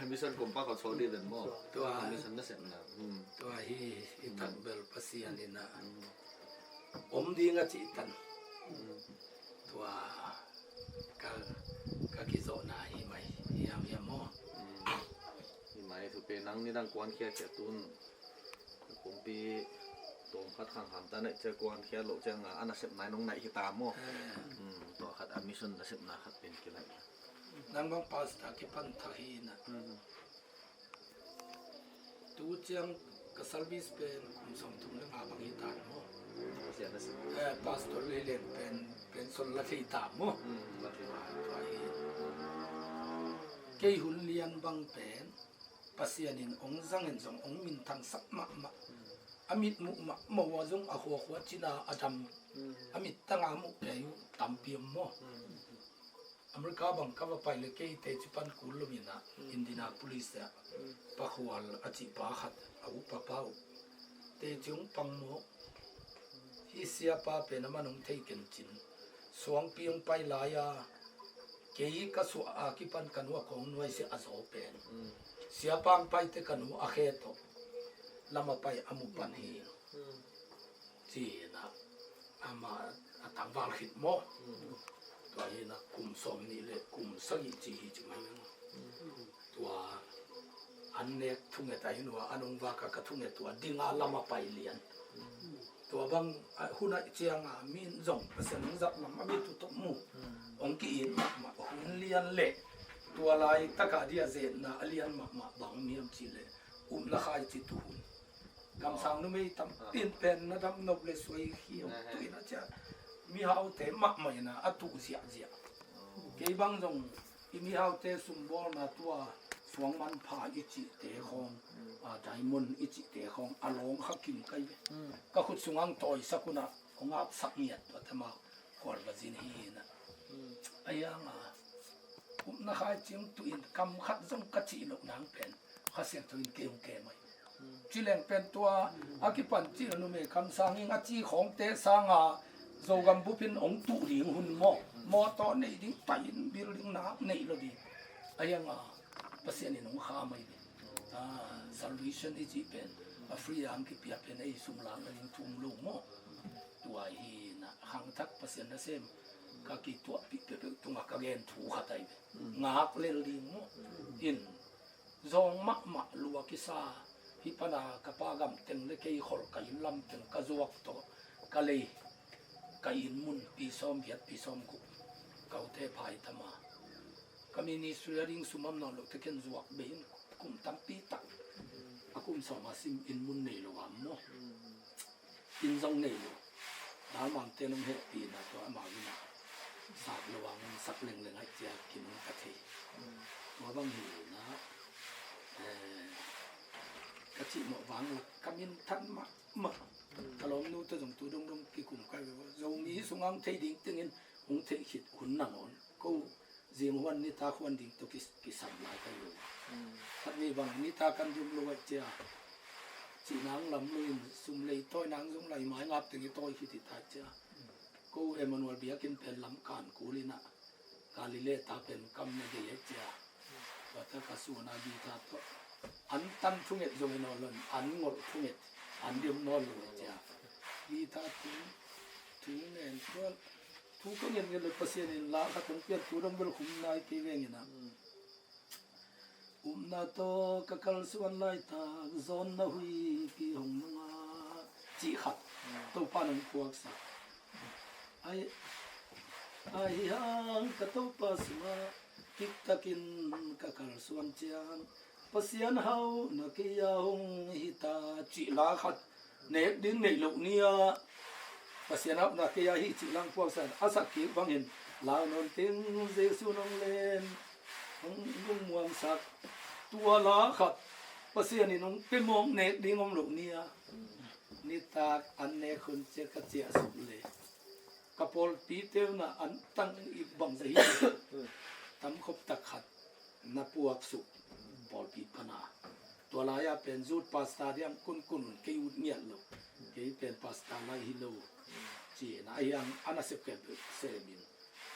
Mission Compound khawng sawl dih ven maw? Tua. Mission nasepna. Hmm. Tua hi, hi tak bel Pasian in a. Hmm. Om ding a cih tan. Hmm. Tua ka, ka kizawhna hi mai hiam hiam maw? Hmm. Hi mai thu pen nang nidang kuan khiakhia tun. Kumpi tawm khat khang hamta naih cia kuan khia loh cianga a nasepna nong naih hi ta maw? Eh. Hmm, tua khat a mission nasepna khat pen kilaih. Nang bang pastor kipan thak hi na. Hmm. Tu ciang ka service pen kum sawmthum le nga bang hi ta maw? Eh, Pastor Lelen pen, pen son la thei ta maw? Tua hi. Kei hun lian bang pen Pasian in ong zang in zong ong minthangsak mahmah. A mit muh mahmah uh a zong a khuakhua cina a dam. A mit tanga muh kei uh tampi om maw? America bang ka va pai le kei teci pan kul lo in ah Indianapolis ah Pakhual a cih pa khat a upa pa uh teci hong pang maw? Hih siapa pen a man hong thei ken cin suangpi hong pai lai a kei ka suah a kipan ka nu a kong nuai sia a zaw pen siapa hong pai te ka nu a khe tawh lam a pai a mu pan hi. Ci-in ah amah a tangval khit maw? Tua hi-in ah kum sawm nih le kum sagih ci hi ci mai maw? Tua an nek thunget a hi nua an ong vak a ka thunget tua ding a lam a pai lian. Tua bang a hun a ciang a min zong Pasian ong zat lam a mit uh tawh mu ong ki-it mahmah hun lian le tua lai taka dia zetna a lian mahmah bang miam ci le upna khai ci tu hun. Kamsang numei tampi in pen na dam nop le suai hi hong tuin a cia mihaute mahmah in a a tuh ziahziah. Kei bang zong i mihaute sumbawlna tua suang manpha i cihte khawng, a, diamond i cihte khawng a lawng kha kim kai ve. Ka khut sungah tawisak un a hong apsak ngiat tua te mau khual va zin hi hi na. A hiang a upna khai ciang tuin kam khat zong ka cih loh nang pen Kha Siangtho in kei hong ke mai. Ci leng pen tua a kipan cih numei kamsang in a ci khawngte sanga Zogam bupin hong tuh ding hun maw? Mawtaw nei ding pai in building nak nei lo ding. A hiang a Pasian in hong kha mai ding. A, salvation i cih pen a free a hong kipia pen ei sum lak na ding thu om lo maw? Tua hi na khangthak Pasian nasem ka kituahpih peuhpeuh tungah ka gen thu khat ahi ve. Ngak lel ding maw? In zawng mahmah lua kisa hih pana ka pa gam teng le kei khol ka inn lam teng ka zuak tawh ka lei ka inn mun pi sawm giat pi sawm guk ka ute phai tama ka ministry a ding sumam nawn loh te ken zuak bei in kum tampi tak a kum sawm a sim inn mun nei lo am maw? Inn zong nei lo. Dalmangte nong hehpihna tua amau ina sak lo ang sak lengleng aih cia kinung ka thei. Tua bang hi na, eh, ka cih mawh vang la ka min than mahmah. Ka lawmnu te zong tu dongdong kikum kai ve. Zomi sung ang thei ding tengin hong thei khit hun nangawn ko zing huan nitak huan ding tawh ki, kisam lai ka hi lo. Khat vei bang nitak kan zung lo aih cia cih nang lam lo in sum lei tawi nang zung lai mai ngap teng i tawi khit i tai cia. Ko Emmanuel biakinn pen lam kan kul in ah Galilee ta pen kam na dei aih cia. Tua ta ka suan a guitar tawh an tan thunget zong in aw lon an ngolh thunget an dim nawn lo aih cia. Guitar tung thu ngen tual thu ka ngen ngen le Pasian in la khat hong pian thu dong bel khum nai kei veng in ah. Upna tawh ka kalsuan laitak zawnna huipi hong nung a cih khat Topa nong puaksak. Ai, ahi hang ka Topa sungah kiktakin ka kalsuan ciang Pasian hauhna kei a hong hita cih la khat nek ding neih loh ni-a Pasian hauhna kei a hih cih lang puaksan a sak kik bangin lau nawn teng Jesu nong len hong lungmuangsak tua la khat Pasian in hong pe mawk nek ding om loh ni-a nitak an nek hun ciah ka ciah suk le ka pawlpi teuna an tang i bangza hi tam khop tak khat na puak suk pawlpi pana. Tua lai-a pen zut pasta diam kunkun un kei ut ngiat lo. Kei pen pasta lai hi lo. Ci-in a hiang a nasep kei semin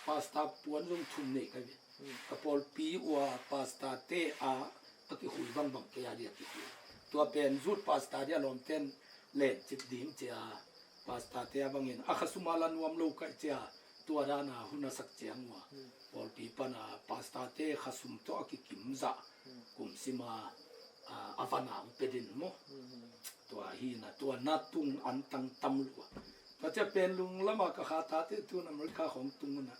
pasta puan zong thum nei kai ve. Ka pawlpi ua pasta te a a kikhui bangbang kei a dia kikhui. Tua pen zut pasta dia lawmten len cik ding cia pasta te a bangin a khasum a la nuam lo kaih cia tua dana hun a sak ciang ua pawlpi pana pasta te khasum tawh a kikim zah kum sima a, a vana hong pe din maw? Tua hi na tua na tung an tang tam lua. Tua cia pen lung lama ka kha tate tun America khawng tung una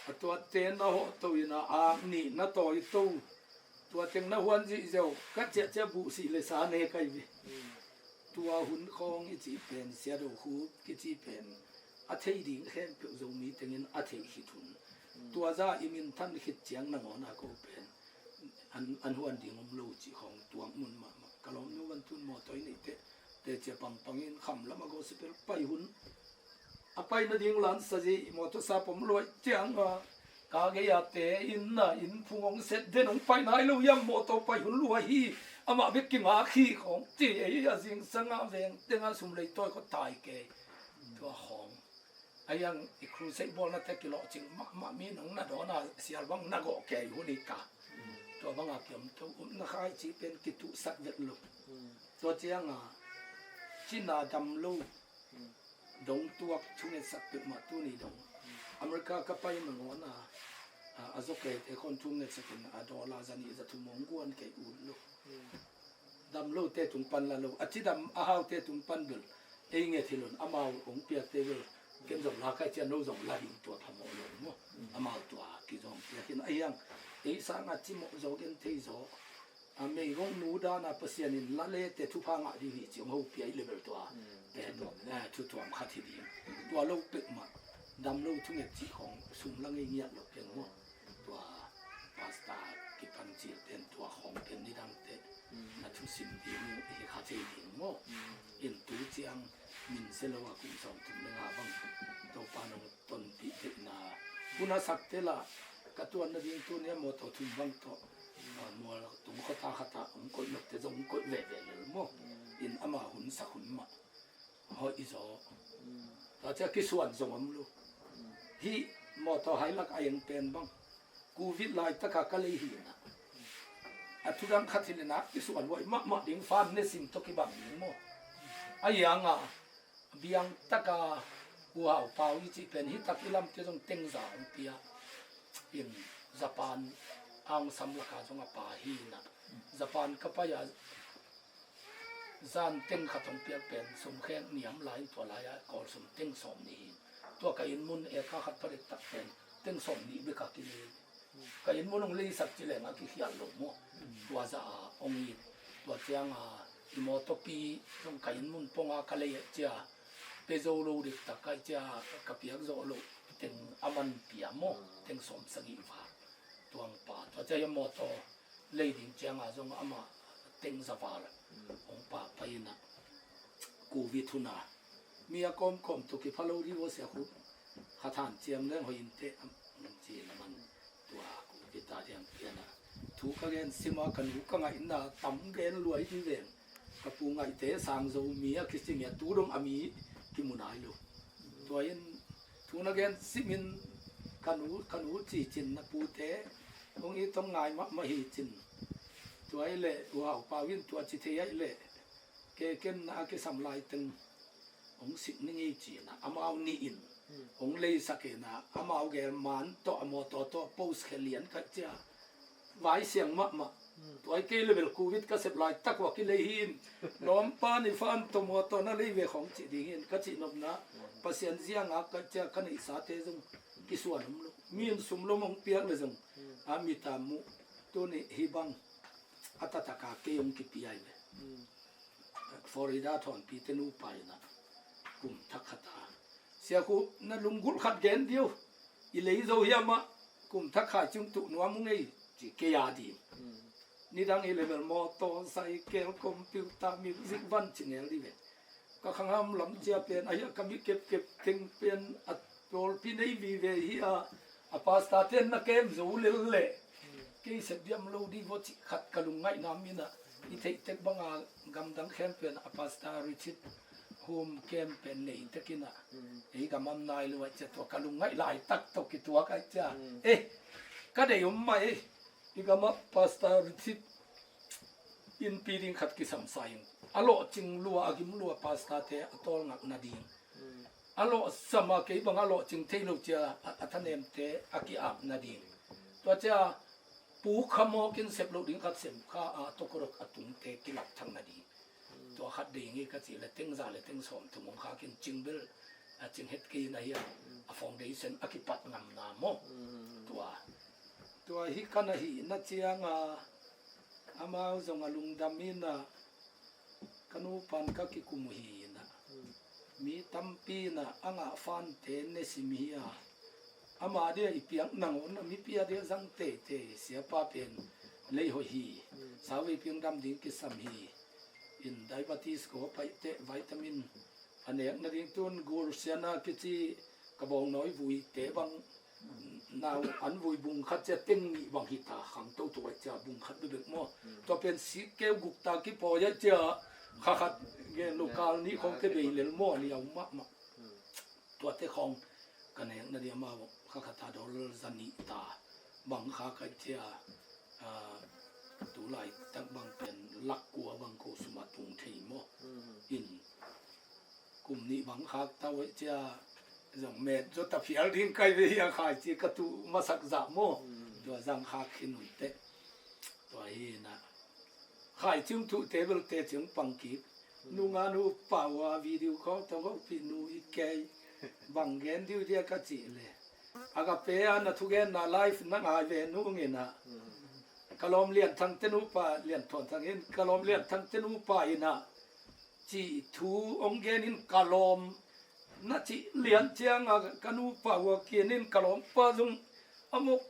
a tua te na hawh to ina a nih na tawi to. Tua teng na huan zihziau ka ciahciah buh sih le sa ne kai ve. Tua hun khawng i cih pen, Sia Do Khup kici pen a thei ding khempeuh Zomi tengin a theih khit hun. Tua zah i minthan khit ciang nangawn a ko pen an, an huan ding om lo cih khawng tuak mun mahmah. Ka lawmnu Van Tun mawtaw i neih teh, teci a pangpangin kham lam a gospel pai hun, a pai nading lansa zi mawtaw sa pom luai ciang a, ka gei a te inn a inn phung hong set den hong pai nai lo hiam, mawtaw pai hun luai hi, amah bek kingak hi khawng ci ei a zingsang a veng teng a sum lei tawi khaw tai kei. Tua khawng a hiang i crusade bawlna te kilawhcing mahmah mi nong na dawn a sial bang na gawh kei hun hi ta. Tua bang a kiam to upna khai cih pen kituhsak vet lo. Tua ciang a cina dam lo dong tuak thungetsak peuhmah tuni dong. America ka pai nangawn a, a, a zaw kei te khawng thungetsak in a dollar za nih za thum hong guan kei ut lo. Dam lo te tung pan la lo. A cidam a hau te tung pan bel ei nget hi lo in amau hong piak te bel ken zong la kai cian lo zong la ding tua phamawh lo maw. Amau tua kizawng piak in a hiang ei sang a cimawh zaw gen thei zaw. A meigong nu dan a Pasian in la le te thupha ngah ding hi ci hong hopih a i level tua. Pen, eh, thu tuam khat hi ding. Tua lo peuhmah dam lo thunget cih khawng sum la ngei ngiat lo pen maw. Tua pastor kipan cil pen tua khawng pen nidang te na thusim ding uh hi kha thei ding maw. In tu ciang min se lo a kum sawm thum le nga bang Topa nong tonpih theihna hun a sak te la ka tuan nading tuni a mawtaw thum bang tawh, a, mual tung khuata khata hong koih nop te zong hong koih veve lel maw. In ama hun sak hun mah hoih zaw. Tua cia kisuan zong om lo. Hih mawtaw hai lak a eng pen bang covid laitaka ka lei hi na. A thudang khat hi le nak kisuan huai mahmah ding fan ne sim tawh kibang ding maw. A hiang a biang taka U Hau Pau i cih pen hi tak i lamte zong tengza hong pia. In Japan a hong sam laka zong a pa hi na. Japan ka pai a zan teng khat hong piak pen sum khek niam lai in tua lai a kawl sum teng sawm nih hi. Tua ka inn mun eka khat pha dek tak pen teng sawm nih bek a kini. Ka inn mun hong leisak ci leng a kikhial lo maw. Tua za a hong it. Tua ciang a i mawtawpi zong ka inn mun pong a ka lei cia pe zo lo dek tak ka cia ka piak zo lo teng a man pia maw. Teng sawm sagih val tuang pa tua cia i mawtaw lei ding ciang a zong amah teng za val hong pa pai na. Covid hun a mi a kawmkawm tawh kipha lo dih vawsia khu khat han ciam leng hoih in teh am ci na man tua covid a diang pian a thu ka gen sim a ka nu ka ngaihna tam gen luai dih veng ka pu ngaihte sang zo mi a kisim a tu dong a mi kimu nai lo. Tua in thu na gen sim in ka nu ka nu ci cin na pute hong i tong ngai mahmah hi cin. Tua i leh U Hau Pau in tua ci thei a i leh ke ken na a kisam lai teng hong sik ni ngei ci na amau nih in hong leisak e na amau gel man tawh a mawtaw tawh post khe lian khat cia vai siang mahmah. Tua i kei level covid ka sep lai tak ua kilei hi in lawmpa ni fan tawh mawtaw na lei ve khawng cih ding hi in ka cih nopna Pasian ziang a ka cia ka neihsate zong kisuan om lo. Mi in sum lom hong piak le zong a mi ta muh tuni hi bang a tataka kei hong kipia i ve. Florida thawnpi te nupa in a kum thak khat a sia khu na lunggulh khat gen diu i lei zo hiam ah kum thak khai cung tuh nuam ung ei ci kei a ding. Nidang i level mawtaw cycle computer music van ci ngel di ve. Ka khangam lam cia pen a hiah ka mi kepkep teng pen a pawlpi nei vive hi a a pastor ten na kem zo lel leh kei sep diam lo di vaw cih khat ka lungngaihna min a i theih tek banga gamdang khem pen a pastor retreat home camp pen nei tekin a ei gamam nai lo a cia tua ka lungngaih laitak tawh kituak a cia eh ka dei om mah ei i gamah pastor retreat inpi ding khat kisamsa in a lawhcing lua a gim lua pastor te a tawlngak nading a lawhsam a kei bang a lawhcing thei lo cia a thanemte a ki-ap nading tua cia pu khamawk in sep loh ding khat sem kha a tokodok a tungte kilak thang nading tua khat dei ngei ka cih le tengza le teng sawm thum hong khakin cingbel a cing het kei na hiam a foundation a kipat ngamna maw tua tua hi kan a hihna cianga amau zong a lungdam in a ka nu pan ka kikum uh hi inah. Mi tampi inah a ngah fante ne sim hi a, ama dia i piak nangawn a mipi a dia zang teitei siapa pen lei hoih hi. Sauvei piang dam ding kisam hi. In diabetes ko paih teh vitamin a nek nading tun gulsiana kici ka bawngnawi vuite bang nau an vui bung khat cia teng nih bang hita khang toto ai cia bung khat bebek maw. Tua pen sik keu guk ta kipawi ai cia kha khat gen lo kal nih khawng ke bei lel maw liau mahmah. Tuate khawng ka nek nading amau kha khat a dollar za nih ta bang kha kai cia. Tulai tak bang pen lak kua bang ko suma tung thei maw. In kum nih bang khak ta uh cia zong met zaw ta phial ding kai ve hi a khai ci ka tuh masak zah maw. Tua zang khak khin un teh. Tua hi inah khai ciung tuh table te ciung pang kik. Nunga nu pau a video call tong hopih nu i kei bang gen diu dia ka cih le. A ka pe a na thugenna live na ngai ve nu nginah. Ka lawm Lian Thang te nupa Lian Thawn Thang in ka lawm Lian Thang te nupa inah cih thu ong gen in ka lawm na cih lian cianga ka nupa ua kian in ka lawmpa zong a mok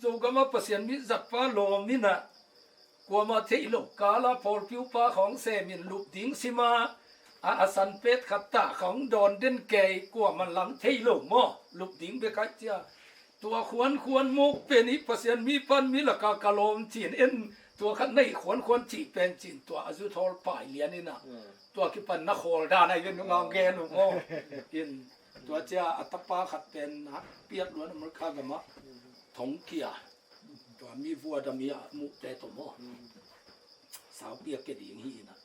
Zogama Pasian mi zatpa lawm inah kuama theih lo kala pawlpiupa khawng semin lup ding sima a a sanpet khat tah khawng dawn den kei kuama lang thei lo maw lup ding bekaih cia. Tua khuankhuan mawk pen i Pasian mi pan mi laka ka lawm cin en tua khat na i khuankhuan cih pen cin tua a zut hawl pai lian inah. Tua kipan na khawl dan ai ven nunga gen uh maw. In tua cia a tapa khat pen na piat luan America gamah thong kia tua mi vuadam hi a muhte tawh maw. Saupiak ke ding hi inah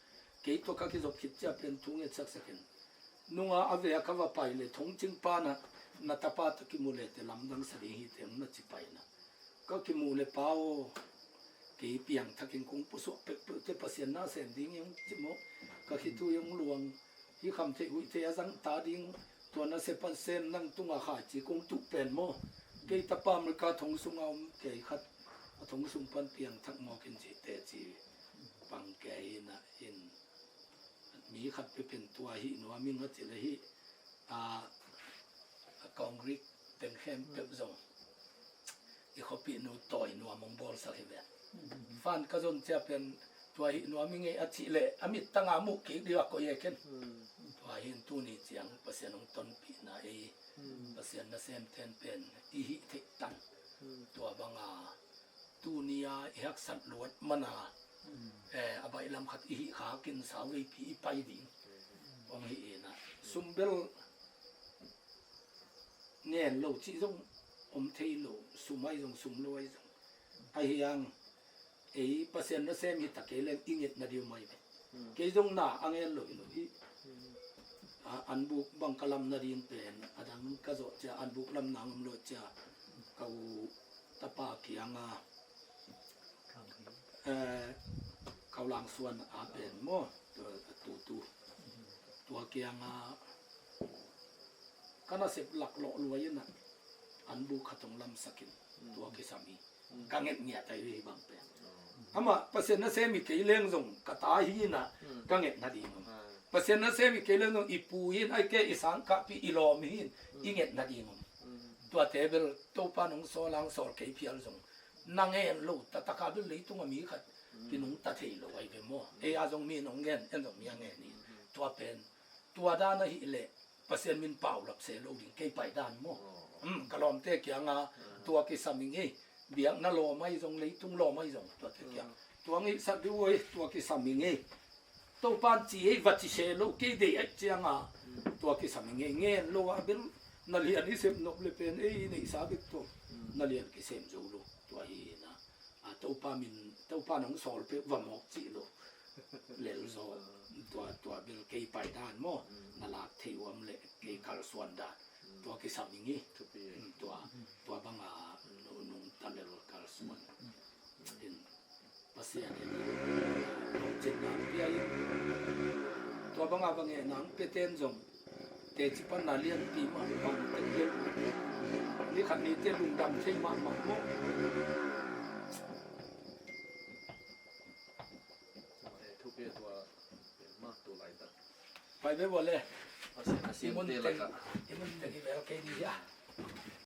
kei tua ka kizop khit cia pen thu nget saksak in. Nunga a ve a ka va pai le thongcing pana na tapa ta kimu le te lamdang sa ding hi teng na ci paina. Ka kimu le pa aw kei piangthakin kong pusuah pekpek te Pasian na sem ding i hong ci maw. Ka khitui hong luang hi kham theih huih theih a zang ta ding tua na se Pasian nang tunga khai ci kong tuh pen maw. Kei tapa America thong sunga om kei khat a thong sung pan piangthak mawkin ci te ci pang kei inah in. Mi khat pepin tua hih nuam ing a cih le hih a kongrik teng khempeuh zong i khuapihnu tawi nuam hong bawlsak hi ve. Fan ka zon cia pen tua hih nuam ing ei a cih leh a mittanga muh kik dih a koih e ken. Tua hin tuni ciang Pasian hong tonpihna ei Pasian nasemten pen i hih theih tang. Tua banga tuni a i haksat luat mana a baihlam khat i hih khakin sauveipi i pai ding. Hong hih inah sumbel ngen lo cih zong om thei lo, sum ai zong sum lo ai zong ahi ang. Ei Pasian nasem hi ta kei leng i ngetna ding om ai ve. Kei zong na a ngen lo hi lo hi. An buk bang ka lam nading pen a dang ka zawh cia an buk lam nang om lo cia ka u tapa kianga Kaulang suan a pen maw tutu tua kianga ka nasep laklawh luai inah an buk khat hong lamsakin tua kisam hi. Ka nget ngiat ahi hi bang pen amah Pasian nasem hi kei leng zong ka ta hi inah ka ngetna ding om. Pasian nasem hi kei leng zong i pu in ai ke i sangkahpi i lawm hi in i ngetna ding om. Tuate bel Topa nong sawl ang sawl kei phial zong na ngen lo tataka bel leitunga mi khat kinungta thei lo ai ve maw. Ei a zong mi nong ngen en zong mi a ngen hi. Tua pen tua dan ahih leh Pasian min paulap se lo ding kei pai dan maw. Ka lawmte kianga tua kisam ing ei. Biakna lawm ai zong leitung lawm ai zong tuate kiang tua ngei sak dih uai tua kisam ing ei. Topan ci ei va ci se lo kei deih ai cianga tua kisam ing ei. Ngen lo a bel na lian i sep nop le pen ei i neihsa bek tua na lian kisem zo lo. Tua hi inah a Topa min Topa nong sawl pek va mawk cih lo. Lel zaw tua tua bel kei pai dan maw. Na lak thei uam le kei kalsuan dan tua kisam ing hi. Tua tua banga nungta lel kalsuan in Pasian in nong cin nang pia in tua banga bang e nang peten zong teci panna lianpi mah bang tek lian ni khat ni te lungdam thei mahmah maw. Thupi tua pen ma Tu laitak. Pai be bawle. Pasian a siamte lakah. I mun teng hi vel kei ding hi a.